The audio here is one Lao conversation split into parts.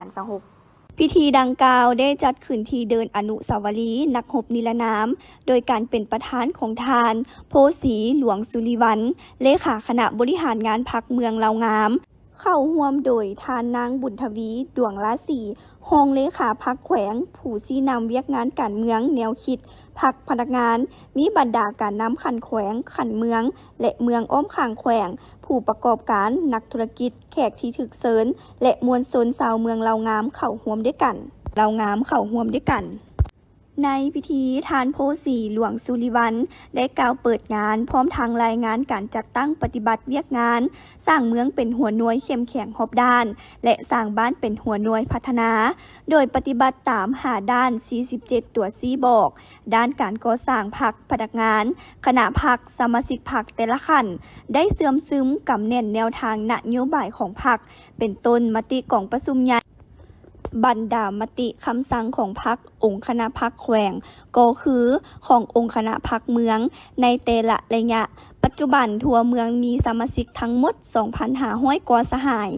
ພັນຊາວຫົກ. ພິທີດັ່ງກ່າວໄດ້ຈັດຂຶ້ນທີ່ເດີ່ນອະນຸສາວະລີນັກຮົບນິລະນາມ ໂດຍການເປັນປະທານຂອງທ່ານ ໂພສີ ຫຼວງສຸລິວັນ ເລຂາຄະນະບໍລິຫານງານພັກເມືອງເລົ່າງາມ, ເຂົ້າຮ່ວມໂດຍທ່ານນາງ ບຸນທະວີ ດວງລາສີ ຮອງເລຂາພັກແຂວງ, ຜູ້ຊີ້ນຳວຽກງານການເມືອງ, ແນວຄິດ, ພັກ, ພະນັກງານ, ມີບັນດາການນຳຂັ້ນແຂວງ, ຂັ້ນເມືອງ ແລະ ເມືອງອ້ອມຂ້າງແຂວງ, ຜູ້ປະກອບການ, ນັກທຸລະກິດ, ແຂກທີ່ຖືກເຊີນ ແລະ ມວນຊົນຊາວເມືອງເລົ່າງາມເຂົ້າຮ່ວມດ້ວຍກັນ, ເລົ່າງາມເຂົ້າຮ່ວມດ້ວຍກັນ. ໃນພິທີ, ທ່ານ ໂພສີ ຫຼວງສຸລິວັນ ໄດ້ກ່າວເປີດງານ ພ້ອມທັງລາຍງານການຈັດຕັ້ງປະຕິບັດວຽກງານ ສ້າງເມືອງເປັນຫົວໜ່ວຍເຂັ້ມແຂງຮອບດ້ານ ແລະ ສ້າງບ້ານເປັນຫົວໜ່ວຍພັດທະນາ ໂດຍປະຕິບັດຕາມຫ້າດ້ານ ສີ່ສິບເຈັດຕົວຊີ້ບອກ, ດ້ານການກໍ່ສ້າງພັກ, ພະນັກງານ, ຄະນະພັກ, ສະມາຊິກພັກແຕ່ລະຂັ້ນ ໄດ້ເຊື່ອມຊຶມກຳແໜ້ນແນວທາງນະໂຍບາຍຂອງພັກ, ເປັນຕົ້ນມະຕິກອງປະຊຸມໃຫຍ່, ບັນດາມະຕິຄຳສັ່ງຂອງພັກ, ອົງຄະນະພັກແຂວງ ກໍຄືຂອງອົງຄະນະພັກເມືອງໃນແຕ່ລະໄລຍະ. ປັດຈຸບັນທົ່ວເມືອງມີສະມາຊິກທັງໝົດສອງພັນຫ້າຮ້ອຍກວ່າສະຫາຍ,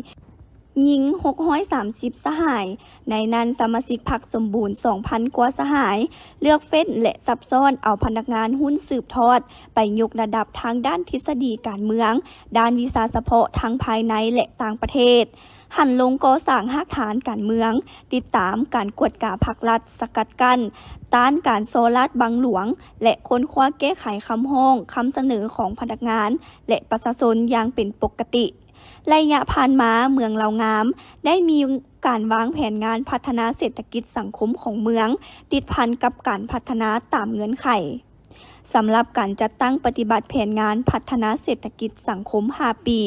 ຍິງຫົກຮ້ອຍສາມສິບສະຫາຍ, ໃນນັ້ນສະມາຊິກພັກສົມບູນສອງພັນກວ່າສະຫາຍ, ເລືອກເຟ້ນ ແລະ ສັບຊ້ອນເອົາພະນັກງານຮຸ່ນສືບທອດໄປຍົກລະດັບທາງດ້ານທິດສະດີການເມືອງ, ດ້ານວິຊາສະເພາະທັງພາຍໃນ ແລະ ຕ່າງປະເທດ. ຫັນລົງກໍ່ສ້າງຮາກຖານການເມືອງ, ຕິດຕາມການກວດກາພັກລັດ, ສະກັດກັ້ນ, ຕ້ານການສໍ້ລາດບັງຫຼວງ ແລະ ຄົ້ນຄວ້າແກ້ໄຂຄຳຮ້ອງ, ຄຳສະເໜີຂອງພະນັກງານ ແລະ ປະຊາຊົນຢ່າງເປັນປົກກະຕິ. ໄລຍະຜ່ານມາ, ເມືອງເລົ່າງາມໄດ້ມີການວາງແຜນງານພັດທະນາເສດຖະກິດສັງຄົມຂອງເມືອງ, ຕິດພັນກັບການພັດທະນາຕາມເງື່ອນໄຂ. ສຳລັບການຈັດຕັ້ງປະຕິບັດແຜນງານພັດທະນາເສດຖະກິດສັງຄົມຫ້າປີ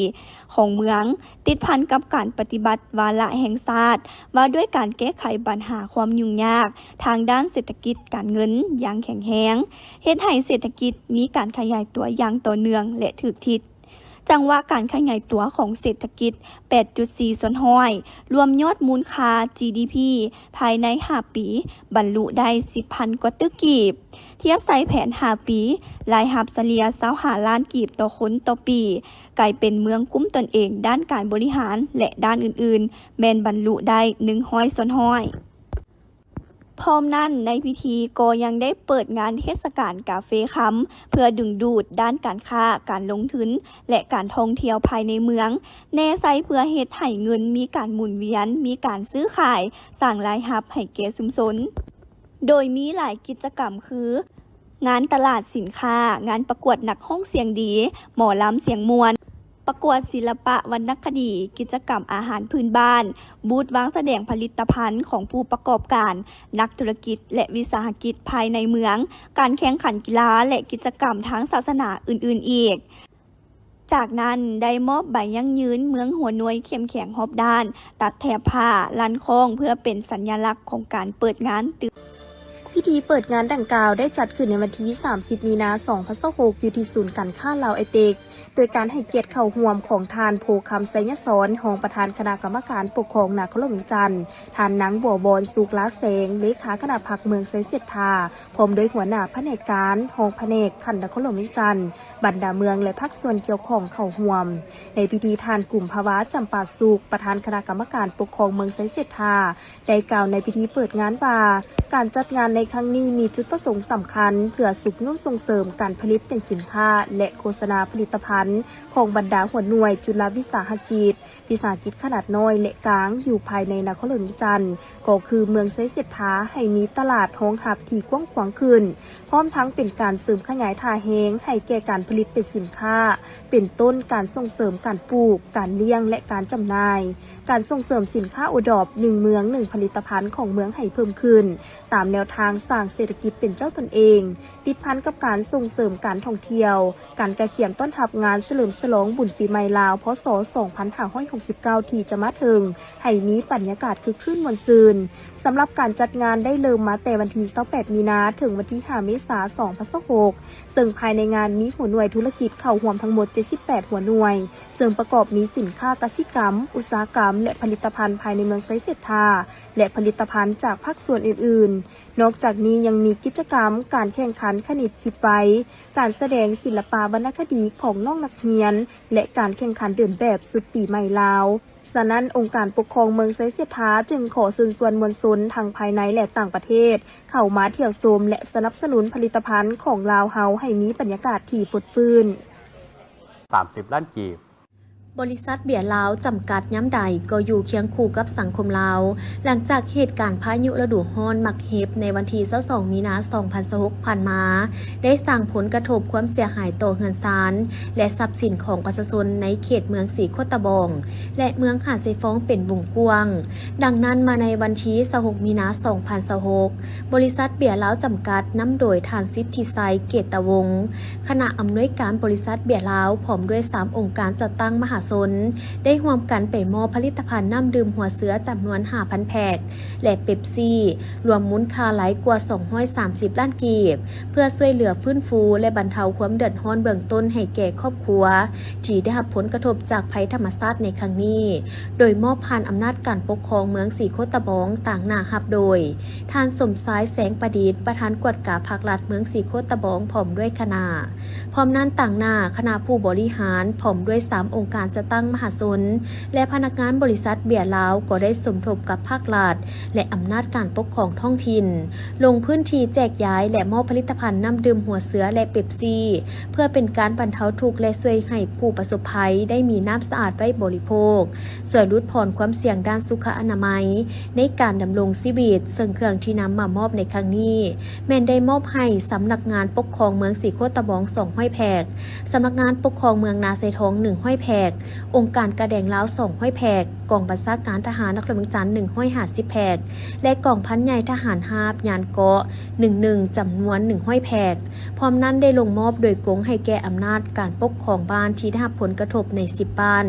ຂອງເມືອງ, ຕິດພັນກັບການປະຕິບັດວາລະແຫ່ງຊາດ ວ່າດ້ວຍການແກ້ໄຂບັນຫາຄວາມຫຍຸ້ງຍາກທາງດ້ານເສດຖະກິດການເງິນຢ່າງແຂງແຮງ, ເຮັດໃຫ້ເສດຖະກິດມີການຂະຫຍາຍຕົວຢ່າງຕໍ່ເນື່ອງ ແລະ ຖືກທິດ. ຈັງຫວະການຂະຫຍາຍຕົວຂອງເສດຖະກິດ ແປດຈຸດສີ່ສ່ວນຮ້ອຍ, ລວມຍອດມູນຄ່າ ຈີດີພີ ພາຍໃນຫ້າປີ ບັນລຸໄດ້ສິບພັນກວ່າຕຶກກີບ. ທຽບໃສ່ແຜນຫ້າປີ, ລາຍຮັບສະເລ່ຍຊາວຫ້າລ້ານກີບຕໍ່ຄົນຕໍ່ປີ, ກາຍເປັນເມືອງກຸ້ມຕົນເອງດ້ານການບໍລິຫານ ແລະ ດ້ານອື່ນໆ ແມ່ນບັນລຸໄດ້ໜຶ່ງຮ້ອຍສ່ວນຮ້ອຍ. ພ້ອມນັ້ນ, ໃນພິທີກໍຍັງໄດ້ເປີດງານເທດສະການກາເຟຄຳ ເພື່ອດຶງດູດດ້ານການຄ້າ, ການລົງທຶນ ແລະ ການທ່ອງທ່ຽວພາຍໃນເມືອງ, ແນໃສ່ເພື່ອເຮັດໃຫ້ເງິນມີການໝູນວຽນ, ມີການຊື້ຂາຍ, ສ້າງລາຍຮັບໃຫ້ແກ່ຊຸມຊົນ. ໂດຍມີຫຼາຍກິດຈະກຳຄື ງານຕະຫຼາດສິນຄ້າ, ງານປະກວດນັກຮ້ອງສຽງດີ, ໝໍລຳສຽງມ່ວນ, ປະກວດສິລະປະວັນນະຄະດີ, ກິດຈະກຳອາຫານພື້ນບ້ານ, ບູດວາງສະແດງຜະລິດຕະພັນຂອງຜູ້ປະກອບການ, ນັກທຸລະກິດ ແລະ ວິສາຫະກິດພາຍໃນເມືອງ, ການແຂ່ງຂັນກິລາ ແລະ ກິດຈະກຳທາງສາສະໜາອື່ນໆອີກ. ຈາກນັ້ນໄດ້ມອບໃບຢັ້ງຢືນເມືອງຫົວໜ່ວຍເຂັ້ມແຂງຮອບດ້ານ, ຕັດແຖບຜ້າ, ລັ່ນຄ້ອງ ເພື່ອເປັນສັນຍະລັກຂອງການເປີດງານຕື່ມ. ພິທີເປີດງານດັ່ງກ່າວໄດ້ຈັດຂຶ້ນໃນວັນທີສາມສິບ ມີນາ ສອງພັນຊາວຫົກ ຢູ່ທີ່ສູນການຄ້າລາວໄອເຕັກ ໂດຍການໃຫ້ກຽດເຂົ້າຮ່ວມຂອງທ່ານ ໂພຄຳ ໄຊຍະສອນ ຮອງປະທານຄະນະກຳມະການປົກຄອງນະຄອນຫຼວງວຽງຈັນ, ທ່ານນາງ ບົວບອນ ສຸກລາແສງ ເລຂາຄະນະພັກເມືອງໄຊເສດຖາ, ພ້ອມດ້ວຍຫົວໜ້າພະແນກການ, ຮອງພະແນກຂັ້ນນະຄອນຫຼວງວຽງຈັນ, ບັນດາເມືອງ ແລະ ພາກສ່ວນກ່ຽວຂ້ອງເຂົ້າຮ່ວມ. ໃນພິທີ, ທ່ານ ກຸມພະວາ ຈຳປາສຸກ ປະທານຄະນະກຳມະການປົກຄອງເມືອງໄຊເສດຖາ ໄດ້ກ່າວໃນພິທີເປີດງານວ່າ, ການຈັດງານໃນຄັ້ງນີ້ມີຈຸດປະສົງສຳຄັນ ເພື່ອຊຸກຍູ້ສົ່ງເສີມການຜະລິດເປັນສິນຄ້າ ແລະ ໂຄສະນາຜະລິດຕະພັນຂອງບັນດາຫົວໜ່ວຍຈຸລະວິສາຫະກິດ, ວິສາຫະກິດຂະໜາດນ້ອຍ ແລະ ກາງ ຢູ່ພາຍໃນນະຄອນຫຼວງວຽງຈັນ, ກໍຄືເມືອງໄຊເສດຖາ ໃຫ້ມີຕະຫຼາດຮອງຮັບທີ່ກວ້າງຂວາງຂຶ້ນ, ພ້ອມທັງເປັນການເສີມຂະຫຍາຍທ່າແຮງໃຫ້ແກ່ການຜະລິດເປັນສິນຄ້າ, ເປັນຕົ້ນການສົ່ງເສີມການປູກ, ການລ້ຽງ ແລະ ການຈຳໜ່າຍ, ການສົ່ງເສີມສິນຄ້າໂອດອບໜຶ່ງເມືອງໜຶ່ງຜະລິດຕະພັນຂອງເມືອງໃຫ້ເພີ່ມຂຶ້ນ, ຕາມແນວທາງສ້າງເສດຖະກິດເປັນເຈົ້າຕົນເອງ, ຕິດພັນກັບການສົ່ງເສີມການທ່ອງທ່ຽວ, ການກະກຽມຕ້ອນຮັບງານສະເຫຼີມສະຫຼອງບຸນປີໃໝ່ລາວ ພ.ສ. ສອງພັນຫ້າຮ້ອຍຫົກສິບເກົ້າ ທີ່ຈະມາເຖິງ ໃຫ້ມີບັນຍາກາດຄຶກຄື້ນມ່ວນຊື່ນ. ສຳລັບການຈັດງານໄດ້ເລີ່ມມາແຕ່ວັນທີຊາວແປດ ມີນາ ເຖິງວັນທີຫ້າ ເມສາ ສອງພັນຊາວຫົກ ເຊິ່ງພາຍໃນງານມີຫົວໜ່ວຍທຸລະກິດເຂົ້າຮ່ວມທັງໝົດເຈັດສິບແປດຫົວໜ່ວຍ, ເຊິ່ງປະກອບມີສິນຄ້າກະສິກຳ, ອຸດສາຫະກຳ ແລະ ຜະລິດຕະພັນພາຍໃນເມືອງໄຊເສດຖາ ແລະ ຜະລິດຕະພັນຈາກພາກສ່ວນອື່ນໆ. ນອກຈາກນີ້ຍັງມີກິດຈະກຳການແຂ່ງຂັນຄະນິດຄິດໄວ, ການສະແດງສິລະປະວັນນະຄະດີຂອງນ້ອງນັກຮຽນ ແລະ ການແຂ່ງຂັນເດີນແບບຊຸດປີໃໝ່ລາວ. ສະນັ້ນ, ອົງການປົກຄອງເມືອງໄຊເສດຖາຈຶ່ງຂໍເຊີນຊວນມວນຊົນທັງພາຍໃນ ແລະ ຕ່າງປະເທດ ເຂົ້າມາທ່ຽວຊົມ ແລະ ສະໜັບສະໜູນຜະລິດຕະພັນຂອງລາວເຮົາໃຫ້ມີບັນຍາກາດທີ່ຟົດຟື້ນ. ສາມສິບລ້ານກີບ. ບໍລິສັດເບຍລາວຈຳກັດຍາມໃດກໍຢູ່ຄຽງຄູ່ກັບສັງຄົມລາວ, ຫຼັງຈາກເຫດການພາຍຸລະດູຮ້ອນໝາກເຫັບໃນວັນທີຊາວສອງມີນາສອງພັນຊາວຫົກຜ່ານມາ ໄດ້ສ້າງຜົນກະທົບຄວາມເສຍຫາຍຕໍ່ເຮືອນຊານ ແລະ ຊັບສິນຂອງປະຊາຊົນໃນເຂດເມືອງສີໂຄດຕະບອງ ແລະ ເມືອງຫາດຊາຍຟອງເປັນວົງກວ້າງ. ດັ່ງນັ້ນ, ມາໃນວັນທີຊາວຫົກມີນາສອງພັນຊາວຫົກ, ບໍລິສັດເບຍລາວຈຳກັດ ນຳໂດຍທ່ານສິດທິໄຊ ເກດຕະວົງ ຄະນະອຳນວຍການບໍລິສັດເບຍລາວ ພ້ອມດ້ວຍສາມອົງການຈັດຕັ້ງມະຫາຊົນ ໄດ້ຮ່ວມກັນໄປມອບຜະລິດຕະພັນນ້ຳດື່ມຫົວເສືອຈຳນວນຫ້າພັນແພັກ ແລະ ເປັບຊີ ລວມມູນຄ່າຫຼາຍກວ່າສອງຮ້ອຍສາມສິບລ້ານກີບ ເພື່ອຊ່ວຍເຫຼືອຟື້ນຟູ ແລະ ບັນເທົາຄວາມເດືອດຮ້ອນເບື້ອງຕົ້ນໃຫ້ແກ່ຄອບຄົວທີ່ໄດ້ຮັບຜົນກະທົບຈາກໄພທຳມະຊາດໃນຄັ້ງນີ້ ໂດຍມອບຜ່ານອຳນາດການປົກຄອງເມືອງສີໂຄດຕະບອງ ຕາງໜ້າຮັບໂດຍ ທ່ານສົມຊາຍ ແສງປະດິດ ປະທານກວດກາພັກລັດເມືອງສີໂຄດຕະບອງ ພ້ອມດ້ວຍຄະນະ. ພ້ອມນັ້ນ, ຕາງໜ້າຄະນະຜູ້ບໍລິຫານ ພ້ອມດ້ວຍສາມອົງການຈັດຕັ້ງມະຫາຊົນ ແລະ ພະນັກງານບໍລິສັດເບຍລາວ ກໍໄດ້ສົມທົບກັບພາກລັດ ແລະ ອຳນາດການປົກຄອງທ້ອງຖິ່ນ ລົງພື້ນທີ່ແຈກຢາຍ ແລະ ມອບຜະລິດຕະພັນນ້ຳດື່ມຫົວເສືອ ແລະ ເປັບຊີ ເພື່ອເປັນການບັນເທົາທຸກ ແລະ ຊ່ວຍໃຫ້ຜູ້ປະສົບໄພໄດ້ມີນ້ຳສະອາດໄວ້ບໍລິໂພກ, ຊ່ວຍຫຼຸດຜ່ອນຄວາມສ່ຽງດ້ານສຸຂະອະນາໄມໃນການດຳລົງຊີວິດ, ເຊິ່ງເຄື່ອງທີ່ນຳມາມອບໃນຄັ້ງນີ້ ແມ່ນໄດ້ມອບໃຫ້ສຳນັກງານປົກຄອງເມືອງສີໂຄດຕະບອງສອງຮ້ອຍແພັກ, ສຳນັກງານປົກຄອງເມືອງນາຊາຍທອງໜຶ່ງຮ້ອຍແພັກ, ອົງການກາແດງລາວສອງຮ້ອຍແພັກ, ກອງບັນຊາການທະຫານນະຄອນຫຼວງວຽງຈັນໜຶ່ງຮ້ອຍຫ້າສິບແພັກ ແລະ ກອງພັນໃຫຍ່ທະຫານຮາບຍານເກາະ ໜຶ່ງໜຶ່ງ ຈຳນວນໜຶ່ງຮ້ອຍແພັກ. ພ້ອມນັ້ນໄດ້ລົງມອບໂດຍກົງໃຫ້ແກ່ອຳນາດການປົກຄອງບ້ານທີ່ໄດ້ຮັບຜົນກະທົບໃນສິບບ້ານ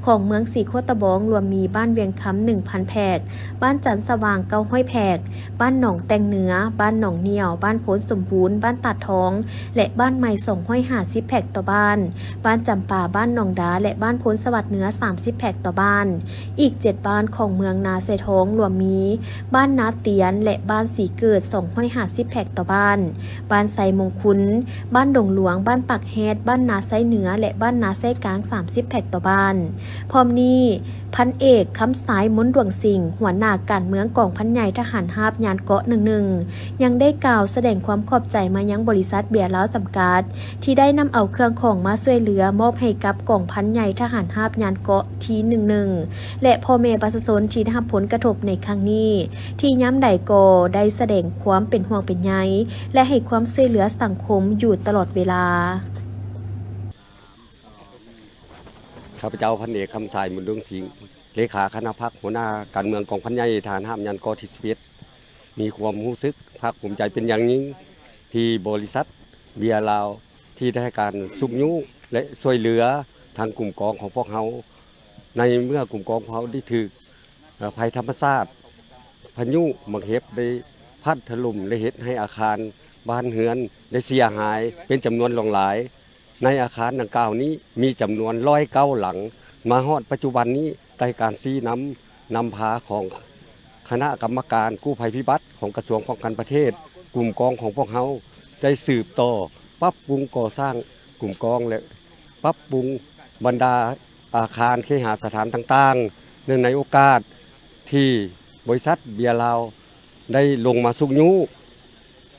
ຂອງເມືອງສີໂຄດຕະບອງ ລວມມີບ້ານວຽງຄຳໜຶ່ງພັນແພັກ, ບ້ານຈັນສະຫວ່າງເກົ້າຮ້ອຍແພັກ, ບ້ານໜອງແຕ່ງເໜືອ, ບ້ານໜອງໜ້ຽວ, ບ້ານໂພນສົມບູນ, ບ້ານຕາດທອງ ແລະ ບ້ານໃໝ່ສອງຮ້ອຍຫ້າສິບແພັກຕໍ່ບ້ານ, ບ້ານຈຳປາ, ບ້ານໜອງດາ ແລະ ບ້ານໂພນສະຫວັດເໜືອສາມສິບແພັກຕໍ່ບ້ານ. ອີກເຈັດບ້ານຂອງເມືອງນາຊາຍທອງ ລວມມີ ບ້ານນາຕຽນ ແລະ ບ້ານສີເກີດ ສອງຮ້ອຍຫ້າສິບແພັກຕໍ່ບ້ານ, ບ້ານໄຊມົງຄຸນ, ບ້ານດົງຫຼວງ, ບ້ານປາກແຮດ, ບ້ານນາໄຊເໜືອ ແລະ ບ້ານນາໄຊກາງ ສາມສິບແພັກຕໍ່ບ້ານ. ພ້ອມນີ້, ພັນເອກ ຄຳສາຍ ມົນດວງສິງ ຫົວໜ້າການເມືອງກອງພັນໃຫຍ່ທະຫານຮາບຍານເກາະ ໜຶ່ງໜຶ່ງ ຍັງໄດ້ກ່າວສະແດງຄວາມຂອບໃຈມາຍັງບໍລິສັດເບຍລາວຈຳກັດ ທີ່ໄດ້ນຳເອົາເຄື່ອງຂອງມາຊ່ວຍເຫຼືອມອບໃຫ້ກັບກອງພັນໃຫຍ່ທະຫານຮາບຍານເກາະທີໜຶ່ງໜຶ່ງ ແລະ ພໍ່ແມ່ປະຊາຊົນທີ່ໄດ້ຮັບຜົນກະທົບໃນຄັ້ງນີ້ ທີ່ຍາມໃດກໍໄດ້ສະແດງຄວາມເປັນຫ່ວງເປັນໃຍ ແລະ ໃຫ້ຄວາມຊ່ວຍເຫຼືອສັງຄົມຢູ່ຕະຫຼອດເວລາ. ຂ້າພະເຈົ້າ ພັນເອກ ຄຳສາຍ ບຸນດົງສິງ ເລຂາຄະນະພັກ ຫົວໜ້າການເມືອງກອງພັນໃຫຍ່ທະຫານຮາບຍານເກາະທີສິບເອັດ ມີຄວາມຮູ້ສຶກພາກພູມໃຈເປັນຢ່າງຍິ່ງ ທີ່ບໍລິສັດເບຍລາວ ທີ່ໄດ້ໃຫ້ການຊຸກຍູ້ ແລະ ຊ່ວຍເຫຼືອທາງກຸ່ມກອງຂອງພວກເຮົາ ໃນເມື່ອກຸ່ມກອງຂອງເຮົາໄດ້ຖືກ ເອີ ໄພທຳມະຊາດ ພາຍຸໝາກເຫັບໄດ້ພັດຖະຫຼົ່ມ ແລະ ເຮັດໃຫ້ອາຄານບ້ານເຮືອນໄດ້ເສຍຫາຍເປັນຈຳນວນຫຼວງຫຼາຍ. ໃນອາຄານດັ່ງກ່າວນີ້ມີຈຳນວນຮ້ອຍເກົ້າຫຼັງ. ມາຮອດປັດຈຸບັນນີ້ ໃຕ້ການຊີ້ນຳນຳພາຂອງຄະນະກຳມະການກູ້ໄພພິບັດຂອງກະຊວງປ້ອງກັນປະເທດ, ກຸ່ມກອງຂອງພວກເຮົາໄດ້ສືບຕໍ່ປັບປຸງກໍ່ສ້າງກຸ່ມກອງ ແລະ ປັບປຸງບັນດາອາຄານເຄຫະສະຖານຕ່າງໆ. ເນື່ອງໃນໂອກາດທີ່ບໍລິສັດເບຍລາວໄດ້ລົງມາຊຸກຍູ້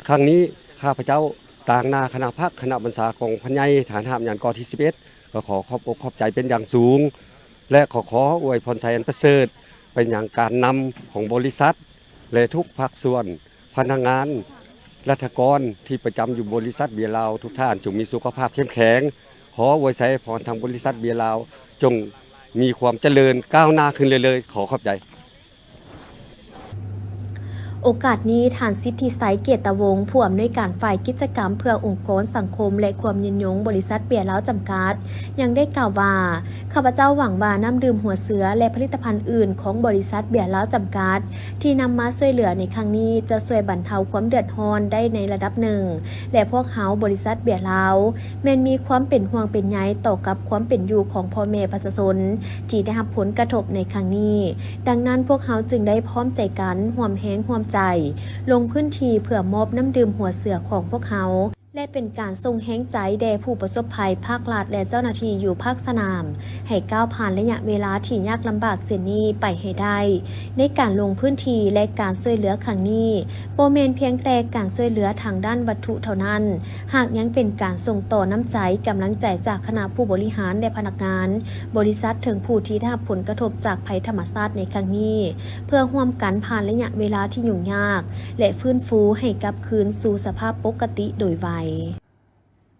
ຄັ້ງນີ້ ຂ້າພະເຈົ້າຕາງໜ້າຄະນະພັກ ຄະນະບັນຊາກອງພັນໃຫຍ່ທະຫານຮາບຍານເກາະທີສິບເອັດ ກໍຂໍຂອບອົກຂອບໃຈເປັນຢ່າງສູງ ແລະ ກໍຂໍອວຍພອນໄຊອັນປະເສີດໄປຍັງການນຳຂອງບໍລິສັດ ແລະ ທຸກພາກສ່ວນ, ພະນັກງານ, ລັດຖະກອນທີ່ປະຈຳຢູ່ບໍລິສັດເບຍລາວ ທຸກທ່ານຈົ່ງມີສຸຂະພາບເຂັ້ມແຂງ. ຂໍອວຍໄຊພອນທາງບໍລິສັດເບຍລາວ ຈົ່ງມີຄວາມຈະເລີນກ້າວໜ້າຂຶ້ນເລື້ອຍໆ. ຂໍຂອບໃຈ. ໂອກາດນີ້, ທ່ານ ສິດທິໄຊ ເກດຕະວົງ ຜູ້ອຳນວຍການຝ່າຍກິດຈະກຳເພື່ອອົງກອນສັງຄົມ ແລະ ຄວາມຍືນຍົງ ບໍລິສັດເບຍລາວຈຳກັດ ຍັງໄດ້ກ່າວວ່າ, ຂ້າພະເຈົ້າຫວັງວ່ານ້ຳດື່ມຫົວເສືອ ແລະ ຜະລິດຕະພັນອື່ນຂອງບໍລິສັດເບຍລາວຈຳກັດ ທີ່ນຳມາຊ່ວຍເຫຼືອໃນຄັ້ງນີ້ ຈະຊ່ວຍບັນເທົາຄວາມເດືອດຮ້ອນໄດ້ໃນລະດັບໜຶ່ງ ແລະ ພວກເຮົາ ບໍລິສັດເບຍລາວ ແມ່ນມີຄວາມເປັນຫ່ວງເປັນໃຍຕໍ່ກັບຄວາມເປັນຢູ່ຂອງພໍ່ແມ່ປະຊາຊົນ ທີ່ໄດ້ຮັບຜົນກະທົບໃນຄັ້ງນີ້. ດັ່ງນັ້ນ, ພວກເຮົາຈຶ່ງໄດ້ພ້ອມໃຈກັນ, ຮ່ວມແຮງຮ່ວມໃຈ, ລົງພື້ນທີ່ເພື່ອມອບນ້ຳດື່ມຫົວເສືອຂອງພວກເຮົາ. ແລະ ເປັນການສົ່ງແຮງໃຈແດ່ຜູ້ປະສົບໄພ, ພາກລັດ ແລະ ເຈົ້າໜ້າທີ່ຢູ່ພາກສະໜາມ ໃຫ້ກ້າວຜ່ານໄລຍະເວລາທີ່ຍາກລຳບາກເຊັ່ນນີ້ໄປໃຫ້ໄດ້ ໃນການລົງພື້ນທີ່ ແລະ ການຊ່ວຍເຫຼືອຄັ້ງນີ້ ບໍ່ແມ່ນພຽງແຕ່ການຊ່ວຍເຫຼືອທາງດ້ານວັດຖຸເທົ່ານັ້ນ, ຫາກຍັງເປັນການສົ່ງຕໍ່ນ້ຳໃຈ, ກຳລັງໃຈຈາກຄະນະຜູ້ບໍລິຫານ ແລະ ພະນັກງານບໍລິສັດ ເຖິງຜູ້ທີ່ໄດ້ຮັບຜົນກະທົບຈາກໄພທຳມະຊາດໃນຄັ້ງນີ້ ເພື່ອຮ່ວມກັນຜ່ານໄລຍະເວລາທີ່ຫຍຸ້ງຍາກ ແລະ ຟື້ນຟູໃຫ້ກັບຄືນສູ່ສະພາບປົກກະຕິໂດຍໄວ.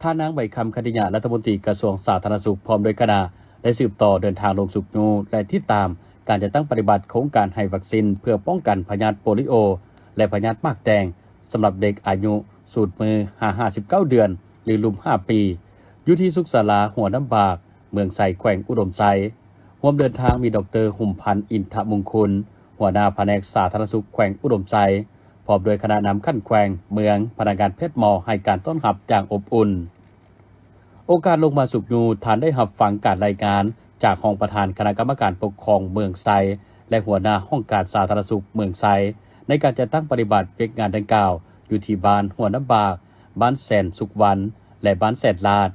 ທ່ານນາງ ໃບຄຳ ຄັນທິຍະ ລັດຖະມົນຕີກະຊວງສາທາລະນະສຸກ ພ້ອມດ້ວຍຄະນະ ໄດ້ສືບຕໍ່ເດີນທາງລົງຊຸກຍູ້ ແລະ ຕິດຕາມການຈັດຕັ້ງປະຕິບັດໂຄງການໃຫ້ວັກຊີນເພື່ອປ້ອງກັນພະຍາດໂປລິໂອ ແລະ ພະຍາດໝາກແດງ ສຳລັບເດັກອາຍຸສູດມືຫາຫ້າສິບເກົ້າເດືອນ ຫຼື ລຸ່ມຫ້າປີ ຢູ່ທີ່ສຸກສາລາຫົວນ້ຳບາກ ເມືອງໄຊ ແຂວງອຸດົມໄຊ. ຮ່ວມເດີນທາງມີ ດອກເຕີ ຫຸມພັນ ອິນທະມຸງຄຸນ ຫົວໜ້າພະແນກສາທາລະນະສຸກແຂວງອຸດົມໄຊ ພ້ອມດ້ວຍຄະນະນຳຂັ້ນແຂວງ, ເມືອງ, ພະນັກງານແພດໝໍໃຫ້ການຕ້ອນຮັບຢ່າງອົບອຸ່ນ. ໂອກາດລົງມາຊຸກຍູ້, ທ່ານໄດ້ຮັບຟັງການລາຍງານຈາກຮອງປະທານຄະນະກຳມະການປົກຄອງເມືອງໄຊ ແລະ ຫົວໜ້າຫ້ອງການສາທາລະນະສຸກເມືອງໄຊ ໃນການຈັດຕັ້ງປະຕິບັດວຽກງານດັ່ງກ່າວ ຢູ່ທີ່ບ້ານຫົວນ້ຳບາກ, ບ້ານແສນສຸກວັນ ແລະ ບ້ານແສນລາດ.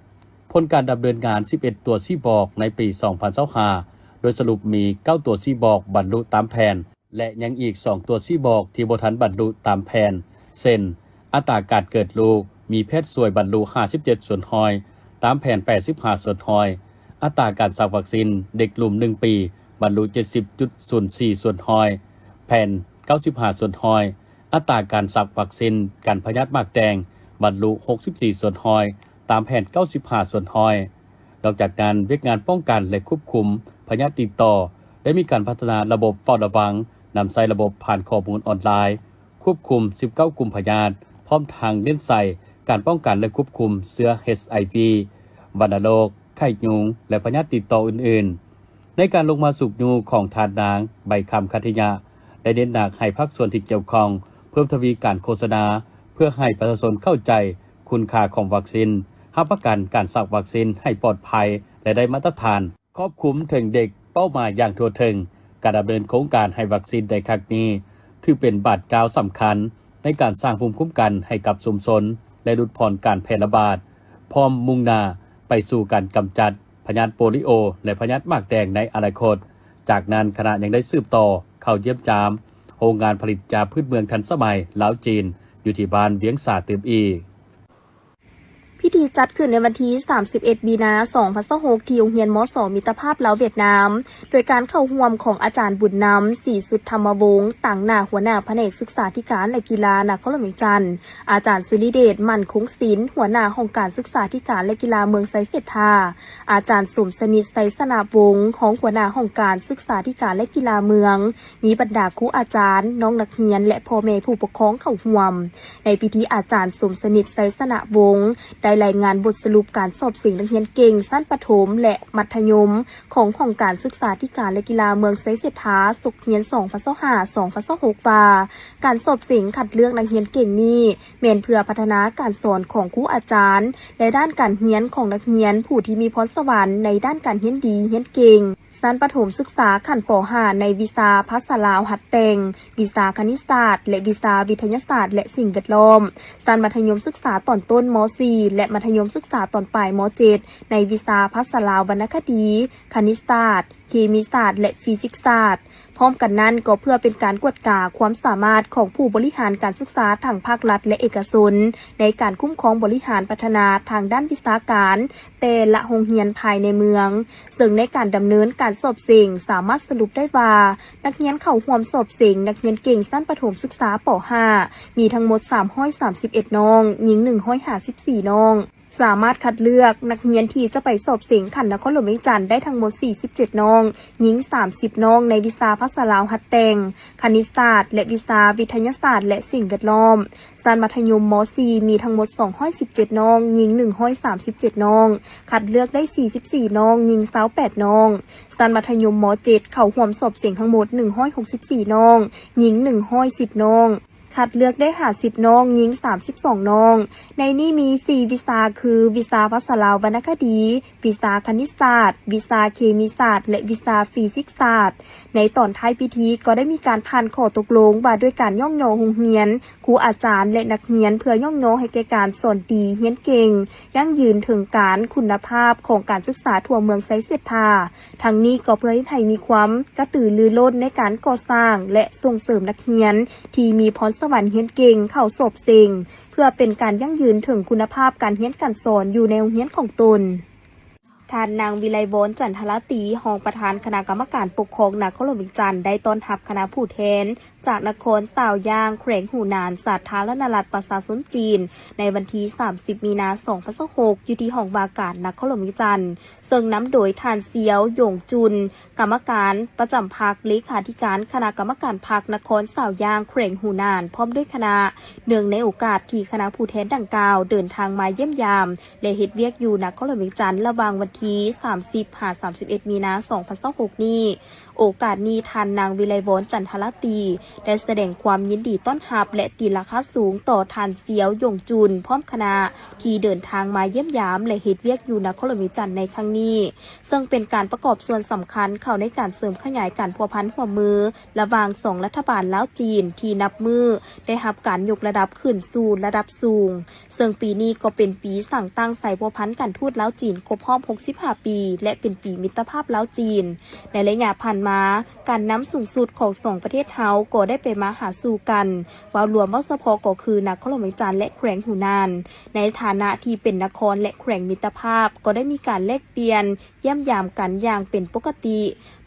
ຜົນການດຳເນີນງານສິບເອັດຕົວຊີ້ບອກໃນປີສອງພັນຊາວຫ້າ ໂດຍສະຫຼຸບມີເກົ້າຕົວຊີ້ບອກບັນລຸຕາມແຜນ ແລະ ຍັງອີກສອງຕົວຊີ້ບອກທີ່ບໍ່ທັນບັນລຸຕາມແຜນ ເຊັ່ນ ອັດຕາການເກີດລູກມີແພດຊ່ວຍບັນລຸຫ້າສິບເຈັດສ່ວນຮ້ອຍ ຕາມແຜນແປດສິບຫ້າສ່ວນຮ້ອຍ, ອັດຕາການສັກວັກຊີນເດັກລຸ່ມໜຶ່ງປີບັນລຸເຈັດສິບຈຸດສູນສີ່ສ່ວນຮ້ອຍ ແຜນເກົ້າສິບຫ້າສ່ວນຮ້ອຍ, ອັດຕາການສັກວັກຊີນກັນພະຍາດໝາກແດງບັນລຸຫົກສິບສີ່ສ່ວນຮ້ອຍ ຕາມແຜນເກົ້າສິບຫ້າສ່ວນຮ້ອຍ. ນອກຈາກນັ້ນ, ວຽກງານປ້ອງກັນ ແລະ ຄວບຄຸມພະຍາດຕິດຕໍ່ ໄດ້ມີການພັດທະນາລະບົບເຝົ້າລະວັງ, ນຳໃຊ້ລະບົບຖານຂໍ້ມູນອອນລາຍ, ຄວບຄຸມສິບເກົ້າກຸ່ມພະຍາດ, ພ້ອມທັງເນັ້ນໃສ່ການປ້ອງກັນ ແລະ ຄວບຄຸມເຊື້ອ ເອັດໄອວີ, ວັນນະໂລກ, ໄຂ້ຍຸງ ແລະ ພະຍາດຕິດຕໍ່ອື່ນໆ. ໃນການລົງມາຊຸກຍູ້ຂອງທ່ານນາງ ໃບຄຳ ຄັດທິຍະ ໄດ້ເນັ້ນໜັກໃຫ້ພາກສ່ວນທີ່ກ່ຽວຂ້ອງເພີ່ມທະວີການໂຄສະນາ ເພື່ອໃຫ້ປະຊາຊົນເຂົ້າໃຈຄຸນຄ່າຂອງວັກຊີນ, ຮັບປະກັນການສັກວັກຊີນໃຫ້ປອດໄພ ແລະ ໄດ້ມາດຕະຖານ, ຄອບຄຸມເຖິງເດັກເປົ້າໝາຍຢ່າງທົ່ວເຖິງ. ການດຳເນີນໂຄງການໃຫ້ວັກຊີນໃນຄັ້ງນີ້ ຖືເປັນບາດກ້າວສຳຄັນໃນການສ້າງພູມຄຸ້ມກັນໃຫ້ກັບຊຸມຊົນ ແລະ ຫຼຸດຜ່ອນການແຜ່ລະບາດ, ພ້ອມມຸ່ງໜ້າໄປສູ່ການກຳຈັດ ພະຍາດໂປລິໂອ ແລະ ພະຍາດໝາກແດງໃນອະນາຄົດ. ຈາກນັ້ນ, ຄະນະຍັງໄດ້ສືບຕໍ່ເຂົ້າຢ້ຽມຢາມໂຮງງານຜະລິດຢາພື້ນເມືອງທັນສະໄໝລາວ-ຈີນ ຢູ່ທີ່ບ້ານວຽງສາຕື່ມອີກ. ພິທີຈັດຂຶ້ນໃນວັນທີສາມສິບເອັດ ມີນາ ສອງພັນຊາວຫົກ ທີ່ໂຮງຮຽນ ມສ ມິດຕະພາບລາວ-ຫວຽດນາມ ໂດຍການເຂົ້າຮ່ວມຂອງອາຈານບຸນນຳ ສີສຸດທຳມະວົງ ຕາງໜ້າຫົວໜ້າພະແນກສຶກສາທິການ ແລະ ກິລານະຄອນຫຼວງວຽງຈັນ, ອາຈານສຸລິເດດ ໝັ້ນຄົງສິນ ຫົວໜ້າຫ້ອງການສຶກສາທິການ ແລະ ກິລາເມືອງໄຊເສດຖາ, ອາຈານສົມສະໜິດ ໄຊຊະນະວົງ ຮອງຫົວໜ້າຫ້ອງການສຶກສາທິການ ແລະ ກິລາເມືອງ, ມີບັນດາຄູອາຈານ, ນ້ອງນັກຮຽນ ແລະ ພໍ່ແມ່ຜູ້ປົກຄອງເຂົ້າຮ່ວມ. ໃນພິທີ, ອາຈານສົມສະໜິດ ໄຊຊະນະວົງ ໄດ້ລາຍງານບົດສະຫຼຸບການສອບເສັງນັກຮຽນເກັ່ງຊັ້ນປະຖົມ ແລະ ມັດທະຍົມ ຂອງຫ້ອງການສຶກສາທິການ ແລະ ກິລາເມືອງໄຊເສດຖາ ສົກຮຽນ ສອງພັນຊາວຫ້າ ສອງພັນຊາວຫົກ ວ່າ ການສອບເສັງຄັດເລືອກນັກຮຽນເກັ່ງນີ້ ແມ່ນເພື່ອພັດທະນາການສອນຂອງຄູອາຈານ ແລະ ດ້ານການຮຽນຂອງນັກຮຽນຜູ້ທີ່ມີພອນສະຫວັນໃນດ້ານການຮຽນດີ, ຮຽນເກັ່ງ. ຊັ້ນປະຖົມສຶກສາຂັ້ນ ປໍຫ້າ ໃນວິຊາພາສາລາວຫັດແຕ່ງ, ວິຊາຄະນິດສາດ ແລະ ວິຊາວິທະຍາສາດ ແລະ ສິ່ງແວດລ້ອມ, ຊັ້ນມັດທະຍົມສຶກສາຕອນຕົ້ນ ມໍສີ່ ແລະ ມັດທະຍົມສຶກສາຕອນປາຍ ມໍເຈັດ ໃນວິຊາພາສາລາວວັນນະຄະດີ, ຄະນິດສາດ, ເຄມີສາດ ແລະ ຟີຊິກສາດ. ພ້ອມກັນນັ້ນ, ກໍເພື່ອເປັນການກວດກາຄວາມສາມາດຂອງຜູ້ບໍລິຫານການສຶກສາທັງພາກລັດ ແລະ ເອກະຊົນ ໃນການຄຸ້ມຄອງບໍລິຫານພັດທະນາທາງດ້ານວິຊາການ ແຕ່ລະໂຮງຮຽນພາຍໃນເມືອງ, ເຊິ່ງໃນການດຳເນີນການສອບເສັງ ສາມາດສະຫຼຸບໄດ້ວ່າ ນັກຮຽນເຂົ້າຮ່ວມສອບເສັງນັກຮຽນເກັ່ງຊັ້ນປະຖົມສຶກສາ ປໍຫ້າ ມີທັງໝົດ ສາມຮ້ອຍສາມສິບເອັດ ນ້ອງ, ຍິງ ໜຶ່ງຮ້ອຍຫ້າສິບສີ່ ນ້ອງ. ສາມາດຄັດເລືອກນັກຮຽນທີ່ຈະໄປສອບເສັງຂັ້ນນະຄອນຫຼວງວຽງຈັນໄດ້ທັງໝົດ ສີ່ສິບເຈັດ ນ້ອງ, ຍິງ ສາມສິບ ນ້ອງ ໃນວິຊາພາສາລາວຫັດແຕ່ງ, ຄະນິດສາດ ແລະ ວິຊາວິທະຍາສາດ ແລະ ສິ່ງແວດລ້ອມ. ຊັ້ນມັດທະຍົມ ມໍສີ່ ມີທັງໝົດ ສອງຮ້ອຍສິບເຈັດ ນ້ອງ, ຍິງ ໜຶ່ງຮ້ອຍສາມສິບເຈັດ ນ້ອງ, ຄັດເລືອກໄດ້ ສີ່ສິບສີ່ ນ້ອງ, ຍິງ ຊາວແປດ ນ້ອງ. ຊັ້ນມັດທະຍົມ ມໍເຈັດ ເຂົ້າຮ່ວມສອບເສັງທັງໝົດ ໜຶ່ງຮ້ອຍຫົກສິບສີ່ ນ້ອງ, ຍິງ ໜຶ່ງຮ້ອຍສິບ ນ້ອງ. ຄັດເລືອກໄດ້ຫ້າສິບນ້ອງ, ຍິງສາມສິບສອງນ້ອງ. ໃນນີ້ມີສີ່ວິຊາ ຄື ວິຊາພາສາລາວວັນນະຄະດີ, ວິຊາຄະນິດສາດ, ວິຊາເຄມີສາດ ແລະ ວິຊາຟີຊິກສາດ. ໃນຕອນທ້າຍພິທີກໍໄດ້ມີການຜ່ານຂໍ້ຕົກລົງວ່າດ້ວຍການຍ້ອງຍໍໂຮງຮຽນ, ຄູອາຈານ ແລະ ນັກຮຽນ ເພື່ອຍ້ອງຍໍໃຫ້ແກ່ການສອນດີ, ຮຽນເກັ່ງ, ຢັ້ງຢືນເຖິງການ, ຄຸນນະພາບຂອງການສຶກສາທົ່ວເມືອງໄຊເສດຖາ. ທັງນີ້ກໍເພື່ອເຮັດໃຫ້ມີຄວາມກະຕືລືລົ້ນໃນການກໍ່ສ້າງ ແລະ ສົ່ງເສີມນັກຮຽນທີ່ມີພອນສະຫວັນຮຽນເກັ່ງເຂົ້າສອບເສັງ ເພື່ອເປັນການຢັ້ງຢືນເຖິງຄຸນນະພາບການຮຽນການສອນຢູ່ໃນໂຮງຮຽນຂອງຕົນ. ທ່ານນາງ ວິໄລວອນ ຈັນທະລາຕີ ຮອງປະທານຄະນະກຳມະການປົກຄອງນະຄອນຫຼວງວຽງຈັນ ໄດ້ຕ້ອນຮັບຄະນະຜູ້ແທນ ຈາກນະຄອນຊາວຢາງ ແຂວງຫູນານ ສາທາລະນະລັດປະຊາຊົນຈີນ ໃນວັນທີສາມສິບ ມີນາ ສອງພັນຊາວຫົກ ຢູ່ທີ່ຫ້ອງວ່າການນະຄອນຫຼວງວຽງຈັນ ເຊິ່ງນຳໂດຍທ່ານ ຊຽວ ຢົງຈຸນ ກຳມະການປະຈຳພັກ, ເລຂາທິການຄະນະກຳມະການພັກນະຄອນຊາວຢາງ ແຂວງຫູນານ ພ້ອມດ້ວຍຄະນະ. ເນື່ອງໃນໂອກາດທີ່ຄະນະຜູ້ແທນດັ່ງກ່າວເດີນທາງມາຢ້ຽມຢາມ ແລະ ເຮັດວຽກຢູ່ນະຄອນຫຼວງວຽງຈັນ ລະຫວ່າງວັນທີສາມສິບ ຫາ ສາມສິບເອັດ ມີນາ ສອງພັນຊາວຫົກ ນີ້, ໂອກາດນີ້ ທ່ານນາງ ວິໄລວອນ ຈັນທະລາຕີ ໄດ້ສະແດງຄວາມຍິນດີຕ້ອນຮັບ ແລະ ຕີລາຄາສູງຕໍ່ທ່ານ ຊຽວ ຢົງຈຸນ ພ້ອມຄະນະ ທີ່ເດີນທາງມາຢ້ຽມຢາມ ແລະ ເຮັດວຽກຢູ່ນະຄອນຫຼວງວຽງຈັນໃນຄັ້ງນີ້, ເຊິ່ງເປັນການປະກອບສ່ວນສຳຄັນເຂົ້າໃນການເສີມຂະຫຍາຍການພົວພັນຮ່ວມມືລະຫວ່າງສອງລັດຖະບານລາວ-ຈີນ ທີ່ນັບມື້ໄດ້ຮັບການຍົກລະດັບຂຶ້ນສູ່ລະດັບສູງ. ເຊິ່ງປີນີ້ກໍເປັນປີສ້າງຕັ້ງສາຍພົວພັນການທູດລາວ-ຈີນຄົບຮອບຫົກສິບຫ້າປີ ແລະ ເປັນປີມິດຕະພາບລາວ-ຈີນ. ໃນໄລຍະຜ່ານມາ, ການນຳສູງສຸດຂອງສອງປະເທດເຮົາກໍໄດ້ໄປມາຫາສູ່ກັນ, ເວົ້າລວມເວົ້າສະເພາະກໍຄືນະຄອນຫຼວງວຽງຈັນ ແລະ ແຂວງຫູນານ, ໃນຖານະທີ່ເປັນນະຄອນ ແລະ ແຂວງມິດຕະພາບ, ກໍໄດ້ມີການແລກປ່ຽນ ຢ້ຽມຢາມກັນຢ່າງເປັນປົກກະຕິ.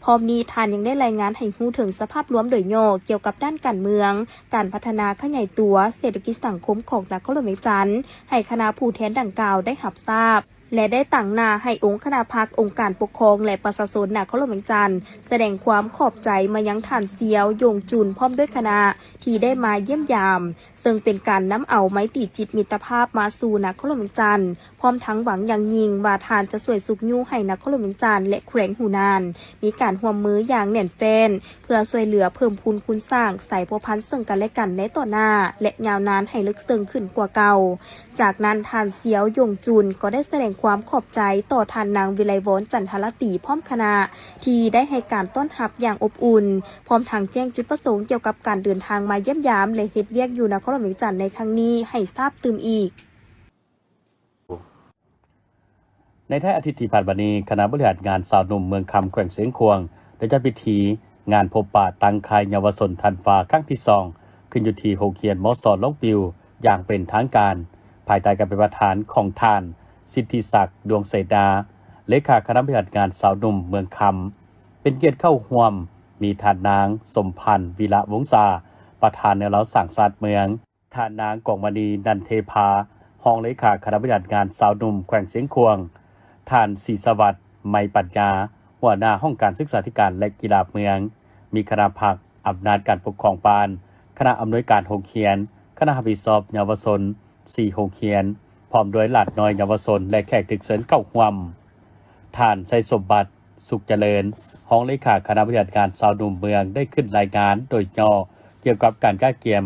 ພ້ອມນີ້ທ່ານຍັງໄດ້ລາຍງານໃຫ້ຮູ້ເຖິງສະພາບລວມໂດຍຫຍໍ້ກ່ຽວກັບດ້ານການເມືອງ, ການພັດທະນາຂະຫຍາຍຕົວເສດຖະກິດສັງຄົມຂອງນະຄອນຫຼວງວຽງຈັນ ໃຫ້ຄະນະຜູ້ແທນດັ່ງກ່າວໄດ້ຮັບຊາບ ແລະ ໄດ້ຕາງໜ້າໃຫ້ອົງຄະນະພັກ, ອົງການປົກຄອງ ແລະ ປະຊາຊົນນະຄອນຫຼວງວຽງຈັນ ສະແດງຄວາມຂອບໃຈມາຍັງທ່ານ ຊຽວ ຢົງຈຸນ ພ້ອມດ້ວຍຄະນະ ທີ່ໄດ້ມາຢ້ຽມຢາມ, ເຊິ່ງເປັນການນຳເອົາໄມຕີຈິດມິດຕະພາບມາສູ່ນະຄອນຫຼວງວຽງຈັນ, ພ້ອມທັງຫວັງຢ່າງຍິ່ງວ່າທ່ານຈະຊ່ວຍຊຸກຍູ້ໃຫ້ນະຄອນຫຼວງວຽງຈັນ ແລະ ແຂວງຫູນານ ມີການຮ່ວມມືຢ່າງແໜ້ນແຟ້ນ ເພື່ອຊ່ວຍເຫຼືອເພີ່ມພູນຄູນສ້າງສາຍພົວພັນເຊິ່ງກັນແລະກັນໃນຕໍ່ໜ້າ ແລະ ຍາວນານໃຫ້ເລິກເຊິ່ງຂຶ້ນກວ່າເກົ່າ. ຈາກນັ້ນ ທ່ານ ຊຽວ ຢົງຈຸນ ກໍໄດ້ສະແດງຄວາມຂອບໃຈຕໍ່ທ່ານນາງ ວິໄລວອນ ຈັນທະລາຕີ ພ້ອມຄະນະ ທີ່ໄດ້ໃຫ້ການຕ້ອນຮັບຢ່າງອົບອຸ່ນ, ພ້ອມທັງແຈ້ງຈຸດປະສົງກ່ຽວກັບການເດີນທາງມາຢ້ຽມຢາມ ແລະ ເຮັດວຽກຢູ່ນະຄອນຫຼວງວຽງຈັນໃນຄັ້ງນີ້ໃຫ້ຊາບຕື່ມອີກ. ໃນທ້າຍອາທິດທີ່ຜ່ານມານີ້, ຄະນະບໍລິຫານງານຊາວໜຸ່ມເມືອງຄຳ ແຂວງຊຽງຂວາງ ໄດ້ຈັດພິທີງານພົບປະຕັ້ງຄ້າຍເຍົາວະຊົນທັນວາຄັ້ງທີສອງ ຂຶ້ນຢູ່ທີ່ໂຮງຮຽນ ມສ ຫຼອງປິວ ຢ່າງເປັນທາງການ, ພາຍໃຕ້ການເປັນປະທານຂອງທ່ານ ສິດທິສັກ ດວງເສນາ ເລຂາຄະນະບໍລິຫານງານຊາວໜຸ່ມເມືອງຄຳ. ເປັນກຽດເຂົ້າຮ່ວມ ມີທ່ານນາງ ສົມພັນ ວິລະວົງສາ ປະທານແນວລາວສ້າງຊາດເມືອງ, ທ່ານນາງ ກອງມະນີ ນັນເທພາ ຮອງເລຂາຄະນະບໍລິຫານງານຊາວໜຸ່ມແຂວງຊຽງຂວາງ, ທ່ານ ສີສະຫວັດ ໄມປັນຍາ ຫົວໜ້າຫ້ອງການສຶກສາທິການ ແລະ ກິລາເມືອງ, ມີຄະນະພັກ, ອຳນາດການປົກຄອງບ້ານ, ຄະນະອຳນວຍການໂຮງຮຽນ, ຄະນະຮັບຜິດຊອບເຍົາວະຊົນສີ່ໂຮງຮຽນ, ພ້ອມດ້ວຍຫຼານນ້ອຍເຍົາວະຊົນ ແລະ ແຂກຖືກເຊີນເຂົ້າຮ່ວມ. ທ່ານ ໄຊສົມບັດ ສຸກຈະເລີນ ຮອງເລຂາຄະນະບໍລິຫານງານຊາວໜຸ່ມເມືອງ ໄດ້ຂຶ້ນລາຍງານໂດຍຫຍໍ້ກ່ຽວກັບການກະກຽມ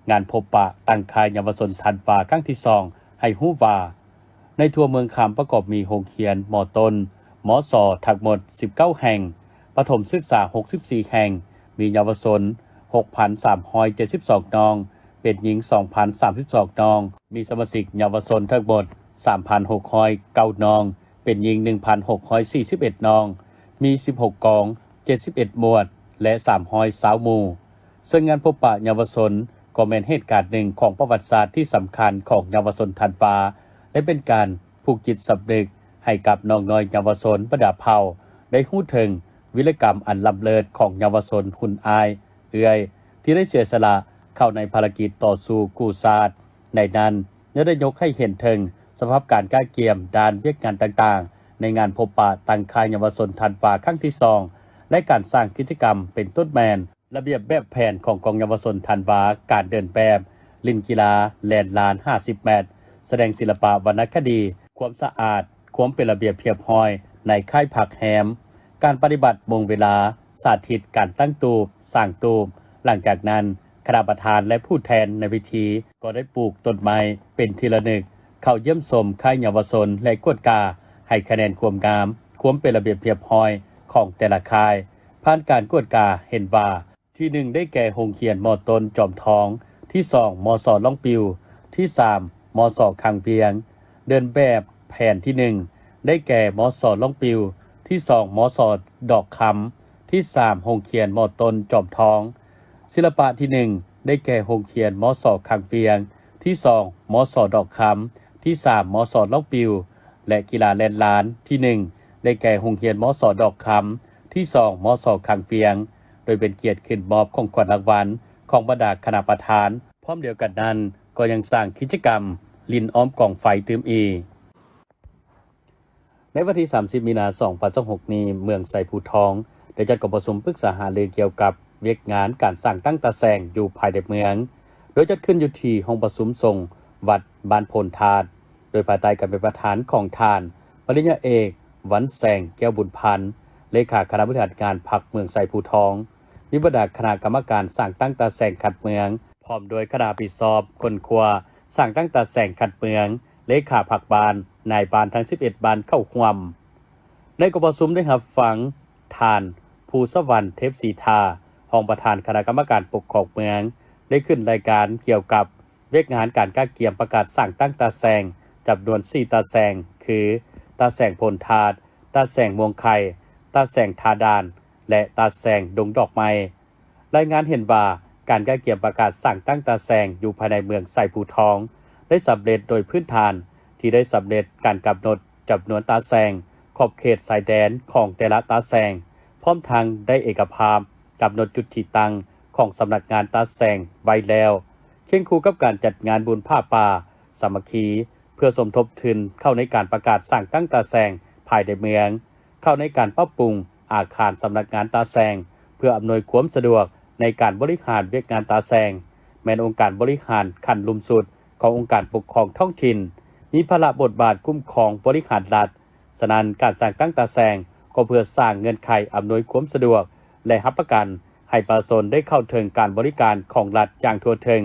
ງານພົບປະຕັ້ງຄ້າຍເຍົາວະຊົນທັນວາຄັ້ງທີສອງ ໃຫ້ຮູ້ວ່າ ໃນທົ່ວເມືອງຄຳປະກອບມີໂຮງຮຽນ ມ.ຕົ້ນ ມ.ສ ທັງໝົດສິບເກົ້າແຫ່ງ, ປະຖົມສຶກສາຫົກສິບສີ່ແຫ່ງ, ມີເຍົາວະຊົນຫົກພັນສາມຮ້ອຍເຈັດສິບສອງນ້ອງ, ເປັນຍິງສອງພັນສາມສິບສອງນ້ອງ, ມີສະມາຊິກເຍົາວະຊົນທັງໝົດສາມພັນຫົກຮ້ອຍເກົ້ານ້ອງ, ເປັນຍິງໜຶ່ງພັນຫົກຮ້ອຍສີ່ສິບເອັດນ້ອງ, ມີສິບຫົກກອງ, ເຈັດສິບເອັດໝວດ ແລະ ສາມຮ້ອຍຊາວໝູ່. ເຊິ່ງງານພົບປະເຍົາວະຊົນກໍແມ່ນເຫດການໜຶ່ງຂອງປະຫວັດສາດທີ່ສຳຄັນຂອງເຍົາວະຊົນທັນວາ ແລະ ເປັນການຜູກຈິດສຳນຶກໃຫ້ກັບນ້ອງນ້ອຍເຍົາວະຊົນບັນດາເຜົ່າ ໄດ້ຮູ້ເຖິງວິລະກຳອັນລ້ຳເລີດຂອງເຍົາວະຊົນຮຸ່ນອ້າຍເອື້ອຍ ທີ່ໄດ້ເສຍສະຫຼະເຂົ້າໃນພາລະກິດຕໍ່ສູ້ກູ້ຊາດ. ໃນນັ້ນ ຍັງໄດ້ຍົກໃຫ້ເຫັນເຖິງສະພາບການກະກຽມດ້ານວຽກງານຕ່າງໆ ໃນງານພົບປະຕັ້ງຄ້າຍເຍົາວະຊົນທັນວາຄັ້ງທີສອງ ແລະ ການສ້າງກິດຈະກຳເປັນຕົ້ນແມ່ນ ລະບຽບແບບແຜນຂອງກອງເຍົາວະຊົນທັນວາ, ການເດີນແບບ, ຫຼິ້ນກິລາ, ແລ່ນລານຫ້າສິບແມັດ, ສະແດງສິລະປະວັນນະຄະດີ, ຄວາມສະອາດ, ຄວາມເປັນລະບຽບຮຽບຮ້ອຍໃນຄ້າຍພັກແຮມ, ການປະຕິບັດໂມງເວລາ, ສາທິດການຕັ້ງຕູບ, ສ້າງຕູບ. ຫຼັງຈາກນັ້ນ ຄະນະປະທານ ແລະ ຜູ້ແທນໃນພິທີ ກໍໄດ້ປູກຕົ້ນໄມ້ເປັນທີ່ລະນຶກ, ເຂົ້າຢ້ຽມຊົມຄ້າຍເຍົາວະຊົນ ແລະ ກວດກາໃຫ້ຄະແນນຄວາມງາມ, ຄວາມເປັນລະບຽບຮຽບຮ້ອຍຂອງແຕ່ລະຄ້າຍ. ຜ່ານການກວດກາເຫັນວ່າ ທີໜຶ່ງ ໄດ້ແກ່ໂຮງຮຽນ ມ.ຕົ້ນ ຈອມທອງ, ທີສອງ ມສ ລ່ອງປິວ, ທີສາມ ມສ ຄັງວຽງ. ເດີນແບບແຜນທີໜຶ່ງ ໄດ້ແກ່ ມສ ລ່ອງປິວ, ທີສອງ ມສ ດອກຄຳ, ທີສາມ ໂຮງຮຽນ ມ.ຕົ້ນ ຈອມທອງ. ສິລະປະທີໜຶ່ງ ໄດ້ແກ່ໂຮງຮຽນ ມສ ຄັງວຽງ, ທີສອງ ມສ ດອກຄຳ, ທີສາມ ມສ ລ່ອງປິວ ແລະ ກິລາແລ່ນລານ ທີໜຶ່ງ ໄດ້ແກ່ໂຮງຮຽນ ມສ ດອກຄຳ, ທີສອງ ມສ ຄັງວຽງ ໂດຍເປັນກຽດຂຶ້ນມອບຂອງຂວັນລາງວັນຂອງບັນດາຄະນະປະທານ. ພ້ອມດຽວກັນນັ້ນ ກໍຍັງສ້າງກິດຈະກຳຫຼິ້ນອ້ອມກອງໄຟຕື່ມອີກ. ໃນວັນທີສາມສິບ ມີນາ ສອງພັນຊາວຫົກນີ້, ເມືອງໄຊພູທອງ ໄດ້ຈັດກອງປະຊຸມປຶກສາຫາລືກ່ຽວກັບວຽກງານການສ້າງຕັ້ງຕາແສງຢູ່ພາຍໃນເມືອງ, ໂດຍຈັດຂຶ້ນຢູ່ທີ່ຫ້ອງປະຊຸມສົງວັດບ້ານໂພນທາດ, ໂດຍພາຍໃຕ້ການເປັນປະທານຂອງທ່ານ ປະລິນຍາເອກ ວັນແສງ ແກ້ວບຸນພັນ ເລຂາຄະນະບໍລິຫານງານພັກເມືອງໄຊພູທອງ, ມີບັນດາຄະນະກຳມະການສ້າງຕັ້ງຕາແສງຄັດເມືອງ ພ້ອມດ້ວຍຄະນະຮັບຜິດຊອບຄົ້ນຄວ້າສ້າງຕັ້ງຕາແສງຄັດເມືອງ, ເລຂາພັກບ້ານ, ນາຍບ້ານທັງສິບເອັດບ້ານເຂົ້າຮ່ວມ. ໃນກອງປະຊຸມໄດ້ຮັບຟັງທ່ານ ພູສະຫວັນ ເທບສີທາ ຮອງປະທານຄະນະກຳມະການປົກຄອງເມືອງ ໄດ້ຂຶ້ນລາຍການກ່ຽວກັບວຽກງານການກະກຽມປະກາດສ້າງຕັ້ງຕາແສງ ຈຳນວນສີ່ຕາແສງ ຄື ຕາແສງໂພນທາດ, ຕາແສງມ່ວງໄຂ່, ຕາແສງທ່າດ່ານ ແລະ ຕາແສງດົງດອກໄມ້. ລາຍງານເຫັນວ່າ ການກະກຽມປະກາດສ້າງຕັ້ງຕາແສງຢູ່ພາຍໃນເມືອງໄຊພູທອງ ໄດ້ສຳເລັດໂດຍພື້ນຖານທີ່ໄດ້ສຳເລັດການກຳນົດຈຳນວນຕາແສງ, ຂອບເຂດຊາຍແດນຂອງແຕ່ລະຕາແສງ, ພ້ອມທັງໄດ້ເອກະພາບກຳນົດຈຸດທີ່ຕັ້ງຂອງສຳນັກງານຕາແສງໄວ້ແລ້ວ, ຄຽງຄູ່ກັບການຈັດງານບຸນຜ້າປ່າສາມັກຄີ ເພື່ອສົມທົບທຶນເຂົ້າໃນການປະກາດສ້າງຕັ້ງຕາແສງພາຍໃນເມືອງ, ເຂົ້າໃນການປັບປຸງອາຄານສຳນັກງານຕາແສງ ເພື່ອອຳນວຍຄວາມສະດວກໃນການບໍລິຫານວຽກງານຕາແສງ, ແມ່ນອົງການບໍລິຫານຂັ້ນລຸ່ມສຸດຂອງອົງການປົກຄອງທ້ອງຖິ່ນ, ມີພາລະບົດບາດຄຸ້ມຄອງບໍລິຫານລັດ. ສະນັ້ນ, ການສ້າງຕັ້ງຕາແສງກໍເພື່ອສ້າງເງື່ອນໄຂອຳນວຍຄວາມສະດວກ ແລະ ຮັບປະກັນໃຫ້ປະຊາຊົນໄດ້ເຂົ້າເຖິງການບໍລິການຂອງລັດຢ່າງທົ່ວເຖິງ,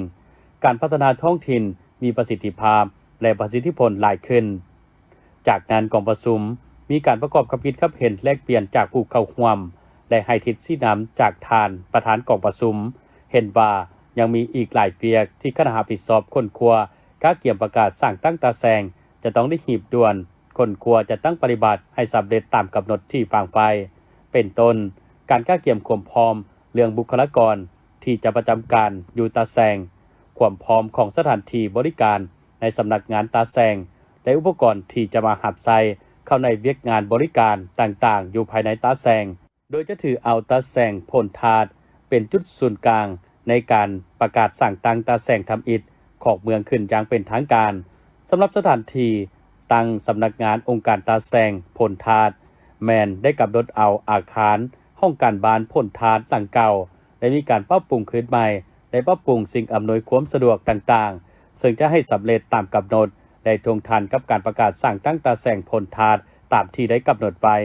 ການພັດທະນາທ້ອງຖິ່ນມີປະສິດທິພາບ ແລະ ປະສິດທິຜົນຫຼາຍຂຶ້ນ. ຈາກນັ້ນ ກອງປະຊຸມມີການປະກອບຄຳຄິດຄຳເຫັນແລກປ່ຽນຈາກຜູ້ເຂົ້າຮ່ວມ ແລະ ໃຫ້ທິດຊີ້ນຳຈາກທ່ານປະທານກອງປະຊຸມ ເຫັນວ່າຍັງມີອີກຫຼາຍວຽກທີ່ຄະນະຮັບຜິດຊອບຄົ້ນຄວ້າກະກຽມປະກາດສ້າງຕັ້ງຕາແສງ ຈະຕ້ອງໄດ້ຮີບດ່ວນຄົ້ນຄວ້າຈັດຕັ້ງປະຕິບັດໃຫ້ສຳເລັດຕາມກຳນົດທີ່ວາງໄວ້, ເປັນຕົ້ນ ການກະກຽມຄວາມພ້ອມເລື່ອງບຸກຄະລາກອນທີ່ຈະປະຈຳການຢູ່ຕາແສງ, ຄວາມພ້ອມຂອງສະຖານທີ່ບໍລິການ ໃນສຳນັກງານຕາແສງ ແລະ ອຸປະກອນທີ່ຈະມາຮັບໃຊ້ເຂົ້າໃນວຽກງານບໍລິການຕ່າງໆຢູ່ພາຍໃນຕາແສງ, ໂດຍຈະຖືເອົາຕາແສງໂພນທາດເປັນຈຸດສູນກາງໃນການປະກາດສ້າງຕັ້ງຕາແສງທຳອິດຂອງເມືອງຂຶ້ນຢ່າງເປັນທາງການ. ສຳລັບສະຖານທີ່ຕັ້ງສຳນັກງານອົງການຕາແສງໂພນທາດ ແມ່ນໄດ້ກຳນົດເອົາອາຄານຫ້ອງການບ້ານໂພນທາດຫຼັງເກົ່າ ໄດ້ມີການປັບປຸງຄືນໃໝ່ ແລະ ປັບປຸງສິ່ງອຳນວຍຄວາມສະດວກຕ່າງໆ ເຊິ່ງຈະໃຫ້ສຳເລັດຕາມກຳນົດ ແລະ ທົ່ວງທັນກັບການປະກາດສ້າງຕັ້ງຕາແສງໂພນທາດຕາມທີ່ໄດ້ກຳນົດໄວ້.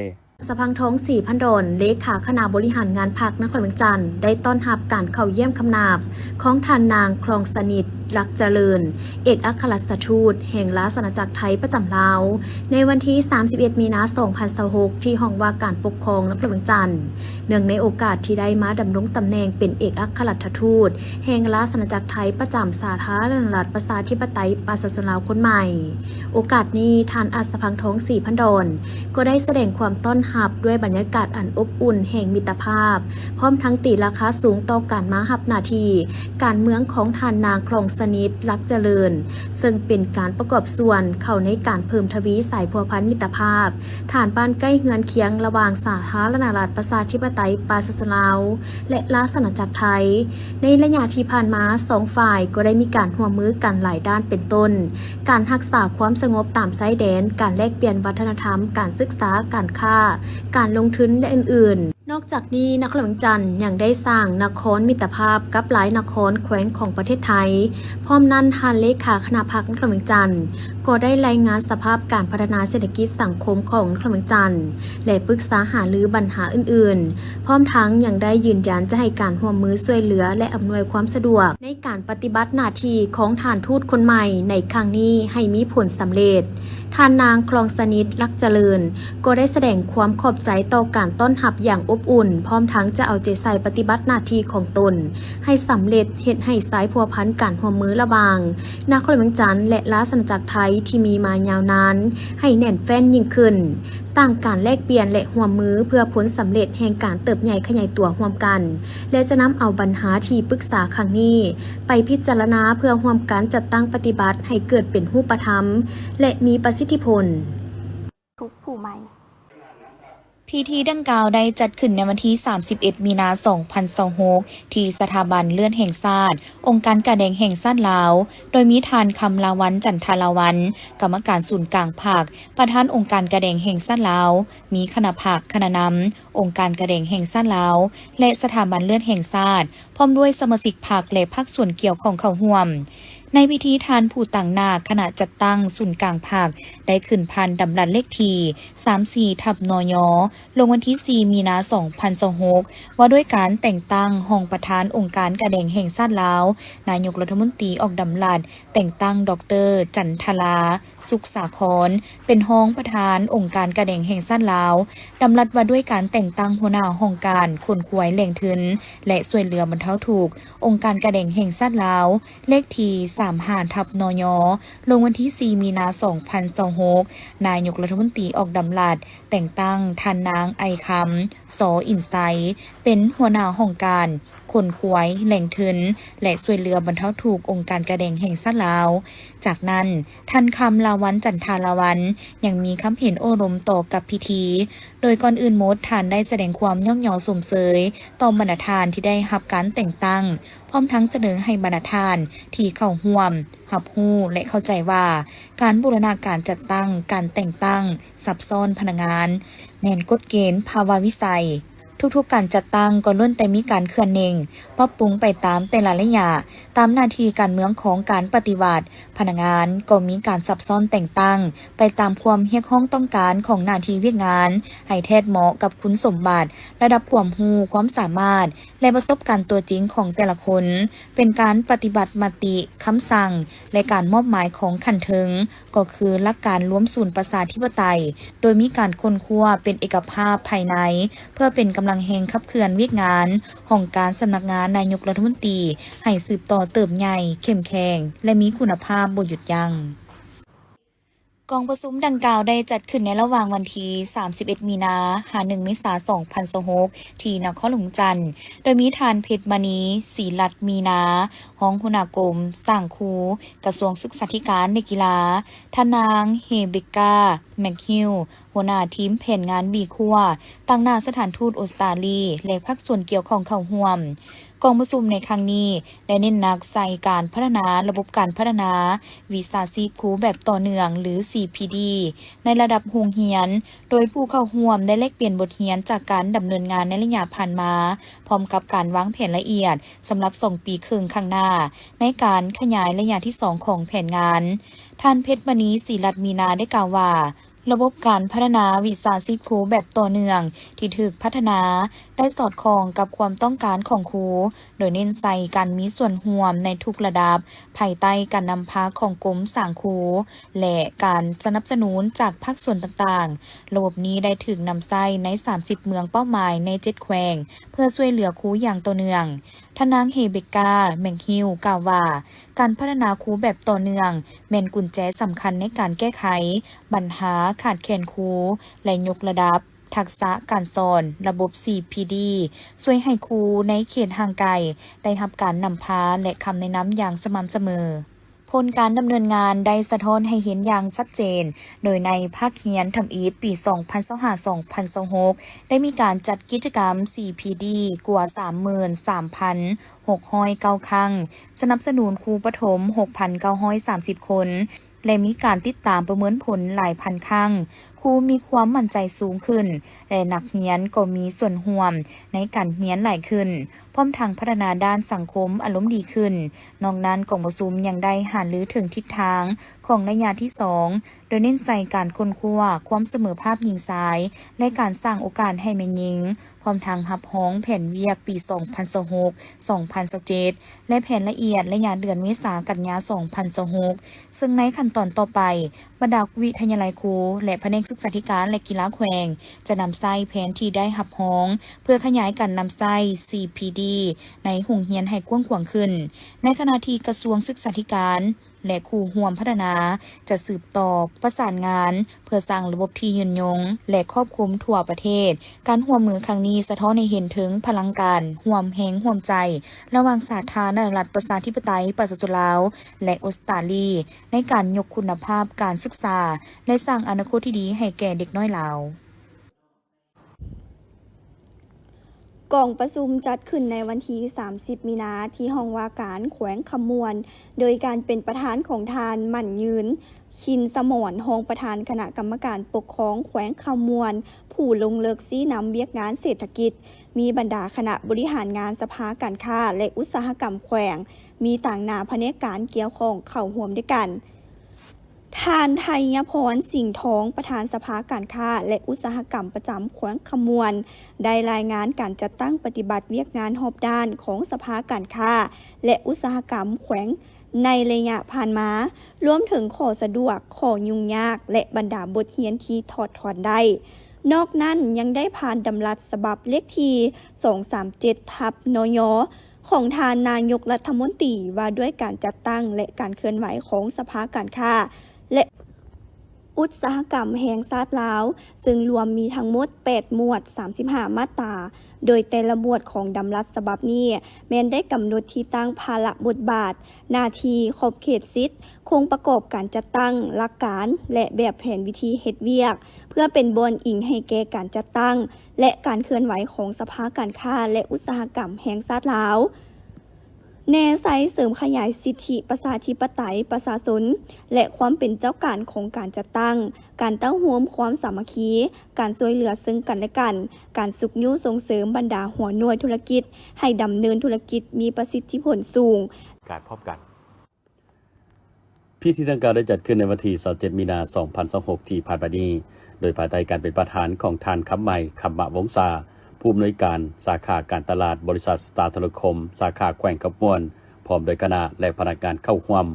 ສະພັງທອງ ສີພັນດອນ ເລຂາຄະນະບໍລິຫານງານພັກນະຄອນວຽງຈັນ ໄດ້ຕ້ອນຮັບການເຂົ້າຢ້ຽມຄຳນັບຂອງທ່ານນາງ ຄອງສະໜິດ ລັກຈະເລີນ ເອກອັກຄະລັດຖະທູດແຫ່ງລາຊະອານາຈັກໄທປະຈຳລາວ ໃນວັນທີສາມສິບເອັດ ມີນາ ສອງພັນຊາວຫົກ ທີ່ຫ້ອງວ່າການປົກຄອງນະຄອນຫຼວງວຽງຈັນ, ເນື່ອງໃນໂອກາດທີ່ໄດ້ມາດຳລົງຕຳແໜ່ງເປັນເອກອັກຄະລັດຖະທູດແຫ່ງລາຊະອານາຈັກໄທປະຈຳສາທາລະນະລັດປະຊາທິປະໄຕປະຊາຊົນລາວຄົນໃໝ່. ໂອກາດນີ້, ທ່ານ ອັດສະພັງທອງ ສີພັນດອນ ກໍໄດ້ສະແດງຄວາມຕ້ອນຮັບດ້ວຍບັນຍາກາດອັນອົບອຸ່ນແຫ່ງມິດຕະພາບ, ພ້ອມທັງຕີລາຄາສູງຕໍ່ການມາຮັບໜ້າທີ່ການເມືອງຂອງທ່ານນາງ ຄອງສະໜິດ ລັກຈະເລີນ, ເຊິ່ງເປັນການປະກອບສ່ວນເຂົ້າໃນການເພີ່ມທະວີສາຍພົວພັນມິດຕະພາບ ຖານບ້ານໃກ້ເຮືອນຄຽງລະຫວ່າງສາທາລະນະລັດປະຊາທິປະໄຕປະຊາຊົນລາວ ແລະ ລາຊະອານາຈັກໄທ. ໃນໄລຍະທີ່ຜ່ານມາ, ສອງຝ່າຍກໍໄດ້ມີການຮ່ວມມືກັນຫຼາຍດ້ານ ເປັນຕົ້ນ ການຮັກສາຄວາມສະຫງົບຕາມຊາຍແດນ, ການແລກປ່ຽນວັດທະນະທຳ, ການສຶກສາ, ການຄ້າ, ການລົງທຶນ ແລະ ອື່ນໆ. ນອກຈາກນີ້, ນະຄອນຫຼວງວຽງຈັນຍັງໄດ້ສ້າງນະຄອນມິດຕະພາບກັບຫຼາຍນະຄອນແຂວງຂອງປະເທດໄທ. ພ້ອມນັ້ນ, ທ່ານເລຂາຄະນະພັກນະຄອນຫຼວງວຽງຈັນກໍໄດ້ລາຍງານສະພາບການພັດທະນາເສດຖະກິດສັງຄົມຂອງນະຄອນຫຼວງວຽງຈັນ ແລະ ປຶກສາຫາລືບັນຫາອື່ນໆ. ພ້ອມທັງຍັງໄດ້ຢືນຢັນຈະໃຫ້ການຮ່ວມມືຊ່ວຍເຫຼືອ ແລະ ອຳນວຍຄວາມສະດວກໃນການປະຕິບັດໜ້າທີ່ຂອງທ່ານທູດຄົນໃໝ່ໃນຄັ້ງນີ້ໃຫ້ມີຜົນສຳເລັດ. ທ່ານນາງ ຄລອງສະໜິດ ລັກຈະເລີນ ກໍໄດ້ສະແດງຄວາມຂອບໃຈຕໍ່ການຕ້ອນຮັບຢ່າງອົບອຸ່ນ, ພ້ອມທັງຈະເອົາໃຈໃສ່ປະຕິບັດໜ້າທີ່ຂອງຕົນໃຫ້ສຳເລັດ, ເຮັດໃຫ້ສາຍພົວພັນການຮ່ວມມືລະຫວ່າງນະຄອນຫຼວງວຽງຈັນ ແລະ ລາຊະອານາຈັກໄທທີ່ມີມາຍາວນານໃຫ້ແໜ້ນແຟ້ນຍິ່ງຂຶ້ນ, ສ້າງການແລກປ່ຽນ ແລະ ຮ່ວມມືເພື່ອຜົນສຳເລັດແຫ່ງການເຕີບໃຫຍ່ຂະຫຍາຍຕົວຮ່ວມກັນ ແລະ ຈະນຳເອົາບັນຫາທີ່ປຶກສາຄັ້ງນີ້ໄປພິຈາລະນາເພື່ອຮ່ວມກັນຈັດຕັ້ງປະຕິບັດໃຫ້ເກີດເປັນຮູບປະທຳ ແລະ ມີປະສິດທິຜົນ. ທຸກຜູ້ໃໝ່. ພິທີດັ່ງກ່າວໄດ້ຈັດຂຶ້ນໃນວັນທີສາມສິບເອັດ ມີນາ ສອງພັນຊາວຫົກ ທີ່ສະຖາບັນເລືອດແຫ່ງຊາດ, ອົງການກາແດງແຫ່ງຊາດລາວ, ໂດຍມີທ່ານ ຄຳລາວັນ ຈັນທາລາວັນ, ກຳມະການສູນກາງພັກ, ປະທານອົງການກາແດງແຫ່ງຊາດລາວ, ມີຄະນະພັກ, ຄະນະນຳອົງການກາແດງແຫ່ງຊາດລາວ ແລະ ສະຖາບັນເລືອດແຫ່ງຊາດ, ພ້ອມດ້ວຍສະມາຊິກພັກ ແລະ ພາກສ່ວນກ່ຽວຂ້ອງເຂົ້າຮ່ວມ. ໃນພິທີ, ທ່ານຜູ້ຕາງໜ້າຄະນະຈັດຕັ້ງສູນກາງພັກ ໄດ້ຂຶ້ນຜ່ານດຳລັດເລກທີ ສາມສີ່ ທັບ ນຍ ລົງວັນທີສີ່ ມີນາ ສອງພັນຊາວຫົກ ວ່າດ້ວຍການແຕ່ງຕັ້ງຮອງປະທານອົງການກາແດງແຫ່ງຊາດລາວ, ນາຍົກລັດຖະມົນຕີອອກດຳລັດແຕ່ງຕັ້ງ ດອກເຕີ ຈັນທະລາ ສຸກສາຄອນ ເປັນຮອງປະທານອົງການກາແດງແຫ່ງຊາດລາວ, ດຳລັດວ່າດ້ວຍການແຕ່ງຕັ້ງຫົວໜ້າຫ້ອງການຂົນຂວາຍແຫຼ່ງທຶນ ແລະ ຊ່ວຍເຫຼືອບັນເທົາທຸກ ອົງການກາແດງແຫ່ງຊາດລາວ ເລກທີ ສາມຫ້າ ທັບ ນຍ ລົງວັນທີສີ່ ມີນາ ສອງພັນຊາວຫົກ ນາຍົກລັດຖະມົນຕີອອກດຳລັດແຕ່ງຕັ້ງທ່ານນາງ ໄອຄຳ ສ ອິນໄຊ ເປັນຫົວໜ້າຫ້ອງການ ຂົນຂວາຍແຫຼ່ງທຶນ ແລະ ຊ່ວຍເຫຼືອບັນເທົາທຸກ ອົງການກາແດງແຫ່ງຊາດລາວ. ຈາກນັ້ນ, ທ່ານ ຄຳລາວັນ ຈັນທາລາວັນ ຍັງມີຄຳເຫັນໂອ້ລົມຕໍ່ກັບພິທີ, ໂດຍກ່ອນອື່ນໝົດ ທ່ານໄດ້ສະແດງຄວາມຍ້ອງຍໍຊົມເຊີຍຕໍ່ບັນດາທ່ານທີ່ໄດ້ຮັບການແຕ່ງຕັ້ງ, ພ້ອມທັງສະເໜີໃຫ້ບັນດາທ່ານທີ່ເຂົ້າຮ່ວມ ຮັບຮູ້ ແລະ ເຂົ້າໃຈວ່າ ການບູລະນະການຈັດຕັ້ງການແຕ່ງຕັ້ງສັບຊ້ອນພະນັກງານ ແມ່ນກົດເກນພາວະວິໄສ. ທຸກໆການຈັດຕັ້ງກໍລ້ວນແຕ່ມີການເຄື່ອນເໜັງ, ປັບປຸງໄປຕາມແຕ່ລະໄລຍະ, ຕາມໜ້າທີ່ການເມືອງຂອງການປະຕິວັດ. ພະນັກງານກໍມີການສັບຊ້ອນແຕ່ງຕັ້ງໄປຕາມຄວາມຮຽກຮ້ອງຕ້ອງການຂອງໜ້າທີ່ວຽກງານ, ໃຫ້ແທດເໝາະກັບຄຸນສົມບັດ, ລະດັບຄວາມຮູ້ຄວາມສາມາດ ແລະ ປະສົບການຕົວຈິງຂອງແຕ່ລະຄົນ. ເປັນການປະຕິບັດມະຕິ, ຄຳສັ່ງ ແລະ ການມອບໝາຍຂອງຂັ້ນເທິງ, ກໍຄືຫຼັກການລວມສູນປະຊາທິປະໄຕ, ໂດຍມີການຄົ້ນຄວ້າເປັນເອກະພາບພາຍໃນ ເພື່ອເປັນກຳລັງແຮງຂັບເຄື່ອນວຽກງານຫ້ອງການສຳນັກງານນາຍົກລັດຖະມົນຕີ ໃຫ້ສືບຕໍ່ເຕີບໃຫຍ່, ເຂັ້ມແຂງ ແລະ ມີຄຸນນະພາບບໍ່ຢຸດຢັ້ງ. ກອງປະຊຸມດັ່ງກ່າວໄດ້ຈັດຂຶ້ນໃນລະຫວ່າງວັນທີສາມສິບເອັດ ມີນາ ຫາ ໜຶ່ງ ເມສາ ສອງພັນຊາວຫົກ ທີ່ນະຄອນຫຼວງວຽງຈັນ, ໂດຍມີທ່ານ ເພັດມະນີ ສີລັດມີນາ, ຮອງຫົວໜ້າກົມສ້າງຄູ ກະຊວງສຶກສາທິການ ແລະ ກິລາ, ທ່ານນາງ ເຮເບກກາ ແມັກຮິວ, ຫົວໜ້າທີມແຜນງານບີຄົວ ຕາງໜ້າສະຖານທູດອົດສະຕາລີ ແລະ ພາກສ່ວນກ່ຽວຂ້ອງເຂົ້າຮ່ວມ. ກອງປະຊຸມໃນຄັ້ງນີ້ໄດ້ເນັ້ນໜັກໃສ່ການພັດທະນາລະບົບການພັດທະນາວິຊາຊີບຄູແບບຕໍ່ເນື່ອງ ຫຼື CPD ໃນລະດັບໂຮງຮຽນ, ໂດຍຜູ້ເຂົ້າຮ່ວມໄດ້ແລກປ່ຽນບົດຮຽນຈາກການດຳເນີນງານໃນໄລຍະຜ່ານມາ, ພ້ອມກັບການວາງແຜນລະອຽດສຳລັບສອງປີເຄິ່ງຂ້າງໜ້າ ໃນການຂະຫຍາຍໄລຍະທີສອງຂອງແຜນງານ. ທ່ານ ເພັດມະນີ ສີລັດມີນາ ໄດ້ກ່າວວ່າ, ລະບົບການພັດທະນາວິຊາຊີບຄູແບບຕໍ່ເນື່ອງທີ່ຖືກພັດທະນາໄດ້ສອດຄ່ອງກັບຄວາມຕ້ອງການຂອງຄູ, ໂດຍເນັ້ນໃສ່ການມີສ່ວນຮ່ວມໃນທຸກລະດັບ ພາຍໃຕ້ການນຳພາຂອງກົມສ້າງຄູ ແລະ ການສະໜັບສະໜູນຈາກພາກສ່ວນຕ່າງໆ. ລະບົບນີ້ໄດ້ຖືກນຳໃຊ້ໃນສາມສິບເມືອງເປົ້າໝາຍໃນເຈັດແຂວງ ເພື່ອຊ່ວຍເຫຼືອຄູຢ່າງຕໍ່ເນື່ອງ. ທ່ານນາງ ເຮເບກກາ ແມັກຮິວ ກ່າວວ່າ, ການພັດທະນາຄູແບບຕໍ່ເນື່ອງແມ່ນກຸນແຈສຳຄັນໃນການແກ້ໄຂບັນຫາຂາດແຄນຄູ ແລະ ຍົກລະດັບທັກສະການສອນ. ລະບົບ CPD ຊ່ວຍໃຫ້ຄູໃນເຂດຫ່າງໄກໄດ້ຮັບການນຳພາ ແລະ ຄຳແນະນຳຢ່າງສະໝ່ຳສະເໝີ. ຜົນການດຳເນີນງານໄດ້ສະທ້ອນໃຫ້ເຫັນຢ່າງຊັດເຈນ, ໂດຍໃນພາກຮຽນທຳອິດປີສອງພັນຊາວຫ້າ ສອງພັນຊາວຫົກ ໄດ້ມີການຈັດກິດຈະກຳ CPD ກວ່າສາມໝື່ນສາມພັນຫົກຮ້ອຍເກົ້າຄັ້ງ, ສະໜັບສະໜູນຄູປະຖົມຫົກພັນເກົ້າຮ້ອຍສາມສິບຄົນ ແລະ ມີການຕິດຕາມປະເມີນຜົນຫຼາຍພັນຄັ້ງ. ຄູ ຄູມີຄວາມໝັ້ນໃຈສູງຂຶ້ນ ແລະ ນັກຮຽນກໍມີສ່ວນຮ່ວມໃນການຮຽນຫຼາຍຂຶ້ນ, ພ້ອມທັງພັດທະນາດ້ານສັງຄົມອາລົມດີຂຶ້ນ. ນອກນັ້ນ, ກອງປະຊຸມຍັງໄດ້ຫາລືເຖິງທິດທາງຂອງໄລຍະທີສອງ, ໂດຍເນັ້ນໃສ່ການຄົ້ນຄວ້າຄວາມສະເໝີພາບຍິງຊາຍ ແລະ ການສ້າງໂອກາດໃຫ້ແມ່ຍິງ, ພ້ອມທັງຮັບຮອງແຜນວຽກປີສອງພັນຊາວຫົກ ສອງພັນຊາວເຈັດ ແລະ ແຜນລະອຽດໄລຍະເດືອນເມສາ ກັນຍາ ສອງພັນຊາວຫົກ ເຊິ່ງໃນຂັ້ນຕອນຕໍ່ໄປ, ບັນດາວິທະຍາໄລຄູ ແລະ ພະແນກສຶກສາທິການ ແລະ ກິລາແຂວງ ຈະນຳໃຊ້ແຜນທີ່ໄດ້ຮັບຮອງ ເພື່ອຂະຫຍາຍການນຳໃຊ້ CPD ໃນໂຮງຮຽນໃຫ້ກວ້າງຂວາງຂຶ້ນ, ໃນຂະນະທີ່ກະຊວງສຶກສາທິການ ແລະ ຄູ່ຮ່ວມພັດທະນາ ຈະສືບຕໍ່ປະສານງານ ເພື່ອສ້າງລະບົບທີ່ຍືນຍົງ ແລະ ຄອບຄຸມທົ່ວປະເທດ. ການຮ່ວມມືຄັ້ງນີ້ສະທ້ອນໃຫ້ເຫັນເຖິງພະລັງການຮ່ວມແຮງຮ່ວມໃຈ ລະຫວ່າງສາທາລະນະລັດປະຊາທິປະໄຕປະຊາຊົນລາວ ແລະ ອົດສະຕາລີ ໃນການຍົກຄຸນນະພາບການສຶກສາ ແລະ ສ້າງອະນາຄົດທີ່ດີໃຫ້ແກ່ເດັກນ້ອຍລາວ. ກອງປະຊຸມຈັດຂຶ້ນໃນວັນທີສາມສິບ ມີນາ ທີ່ຫ້ອງວ່າການແຂວງຄຳມ່ວນ, ໂດຍການເປັນປະທານຂອງທ່ານ ໝັ້ນຍືນ ຄິນສະໝອນ ຮອງປະທານຄະນະກຳມະການປົກຄອງແຂວງຄຳມ່ວນ, ຜູ້ລົງເລິກຊີ້ນຳວຽກງານເສດຖະກິດ. ມີບັນດາຄະນະບໍລິຫານງານສະພາການຄ້າ ແລະ ອຸດສາຫະກຳແຂວງ, ມີຕາງໜ້າພະແນກການກ່ຽວຂ້ອງເຂົ້າຮ່ວມດ້ວຍກັນ. ທ່ານ ໄທຍະພອນ ສິງທອງ ປະທານສະພາການຄ້າ ແລະ ອຸດສາຫະກຳປະຈຳແຂວງຄຳມ່ວນ ໄດ້ລາຍງານການຈັດຕັ້ງປະຕິບັດວຽກງານຮອບດ້ານຂອງສະພາການຄ້າ ແລະ ອຸດສາຫະກຳແຂວງໃນໄລຍະຜ່ານມາ, ລວມເຖິງຂໍ້ສະດວກ, ຂໍ້ຫຍຸ້ງຍາກ ແລະ ບັນດາບົດຮຽນທີ່ຖອດຖອນໄດ້. ນອກນັ້ນຍັງໄດ້ຜ່ານດຳລັດສະບັບເລກທີສອງສາມເຈັດ ທັບ ນຍ ຂອງທ່ານນາຍົກລັດຖະມົນຕີ ວ່າດ້ວຍການຈັດຕັ້ງ ແລະ ການເຄື່ອນໄຫວຂອງສະພາການຄ້າ ແລະ ອຸດສາຫະກຳແຫ່ງຊາດລາວ, ເຊິ່ງລວມມີທັງໝົດແປດໝວດ ສາມສິບຫ້າມາດຕາ, ໂດຍແຕ່ລະໝວດຂອງດຳລັດສະບັບນີ້ ແມ່ນໄດ້ກຳນົດທີ່ຕັ້ງ, ພາລະບົດບາດ, ໜ້າທີ່, ຂອບເຂດສິດ, ໂຄງປະກອບການຈັດຕັ້ງ, ຫຼັກການ ແລະ ແບບແຜນວິທີເຮັດວຽກ, ເພື່ອເປັນບ່ອນອີງໃຫ້ແກ່ການຈັດຕັ້ງ ແລະ ການເຄື່ອນໄຫວຂອງສະພາການຄ້າ ແລະ ອຸດສາຫະກຳແຫ່ງຊາດລາວ. ແນໃສ່ເສີມຂະຫຍາຍສິດທິປະຊາທິປະໄຕປະຊາຊົນ ແລະ ຄວາມເປັນເຈົ້າການຂອງການຈັດຕັ້ງ, ການເຕົ້າໂຮມຄວາມສາມັກຄີ, ການຊ່ວຍເຫຼືອເຊິ່ງກັນແລະກັນ, ການຊຸກຍູ້ສົ່ງເສີມບັນດາຫົວໜ່ວຍທຸລະກິດໃຫ້ດຳເນີນທຸລະກິດມີປະສິດທິຜົນສູງ. ການພ້ອມກັນ. ພິທີດັ່ງກ່າວໄດ້ຈັດຂຶ້ນໃນວັນທີຊາວເຈັດ ມີນາ ສອງພັນຊາວຫົກ ທີ່ຜ່ານມານີ້, ໂດຍພາຍໃຕ້ການເປັນປະທານຂອງທ່ານ ຄຳໄມ ຄຳມະວົງສາ, ຜູ້ອຳນວຍການສາຂາການຕະຫຼາດ ບໍລິສັດສະຕາໂທລະຄົມ ສາຂາແຂວງຄຳມ່ວນ, ພ້ອມດ້ວຍຄະນະ ແລະ ພະນັກງານເຂົ້າຮ່ວມ.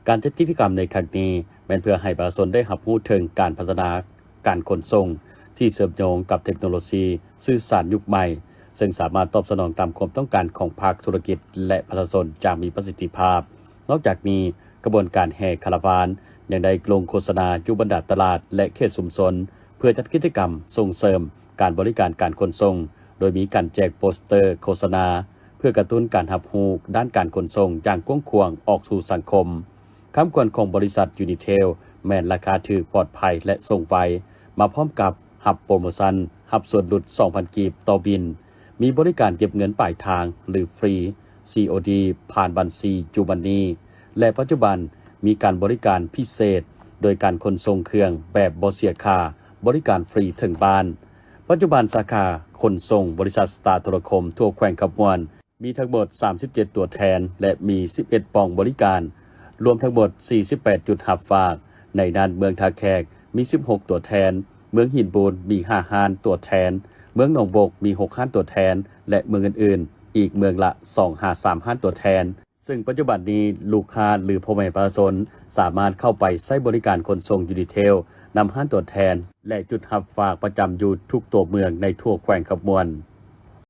ການຈັດກິດຈະກຳໃນຄັ້ງນີ້ ແມ່ນເພື່ອໃຫ້ປະຊາຊົນໄດ້ຮັບຮູ້ເຖິງການພັດທະນາ ການຂົນສົ່ງທີ່ເຊື່ອມໂຍງກັບເທັກໂນໂລຊີສື່ສານຍຸກໃໝ່, ເຊິ່ງສາມາດຕອບສະໜອງຕາມຄວາມຕ້ອງການຂອງພາກທຸລະກິດ ແລະ ປະຊາຊົນຢ່າງມີປະສິດທິພາບ. ນອກຈາກນີ້, ຂະບວນການແຫ່ຄາລາວານຍັງໄດ້ລົງໂຄສະນາຢູ່ບັນດາຕະຫຼາດ ແລະ ເຂດຊຸມຊົນ ເພື່ອຈັດກິດຈະກຳສົ່ງເສີມການບໍລິການການຂົນສົ່ງ, ໂດຍມີການແຈກໂປສເຕີໂຄສະນາ ເພື່ອກະຕຸ້ນການຮັບຮູ້ດ້ານການຂົນສົ່ງຢ່າງກວ້າງຂວາງອອກສູ່ສັງຄົມ. ຄຳຂວັນຂອງບໍລິສັດຢູນິເທວແມ່ນລາຄາຖືກ, ປອດໄພ ແລະ ສົ່ງໄວ, ມາພ້ອມກັບຮັບໂປຣໂມຊັນຮັບສ່ວນຫຼຸດສອງພັນກີບຕໍ່ບິນ, ມີບໍລິການເກັບເງິນປາຍທາງ ຫຼື ຟຣີ ຊີໂອດີ ຜ່ານບັນຊີ True Money ແລະ ປັດຈຸບັນມີການບໍລິການພິເສດ ໂດຍການຂົນສົ່ງເຄື່ອງແບບບໍ່ເສຍຄ່າ, ບໍລິການຟຣີເຖິງບ້ານ. ປັດຈຸບັນສາຂາຂົນສົ່ງບໍລິສັດສະຕາໂທລະຄົມທົ່ວແຂວງຄຳມ່ວນ ມີທັງໝົດສາມສິບເຈັດຕົວແທນ ແລະ ມີສິບເອັດປ່ອງບໍລິການ, ລວມທັງໝົດສີ່ສິບແປດຈຸດຮັບຝາກ. ໃນນັ້ນເມືອງທ່າແຂກມີສິບຫົກຕົວແທນ, ເມືອງຫີນບູນມີຫ້າຮ້ານຕົວແທນ, ເມືອງໜອງບົກມີຫົກຮ້ານຕົວແທນ ແລະ ເມືອງອື່ນໆ ອີກເມືອງລະສອງຫາສາມຮ້ານຕົວແທນ. ເຊິ່ງປັດຈຸບັນນີ້ລູກຄ້າ ຫຼື ພໍ່ແມ່ປະຊາຊົນສາມາດເຂົ້າໄປໃຊ້ບໍລິການຂົນສົ່ງຢູນິເທວນຳຮ້ານຕົວແທນ ແລະ ຈຸດຮັບຝາກປະຈຳຢູ່ທຸກຕົວເມືອງໃນທົ່ວແຂວງຄຳມ່ວນ.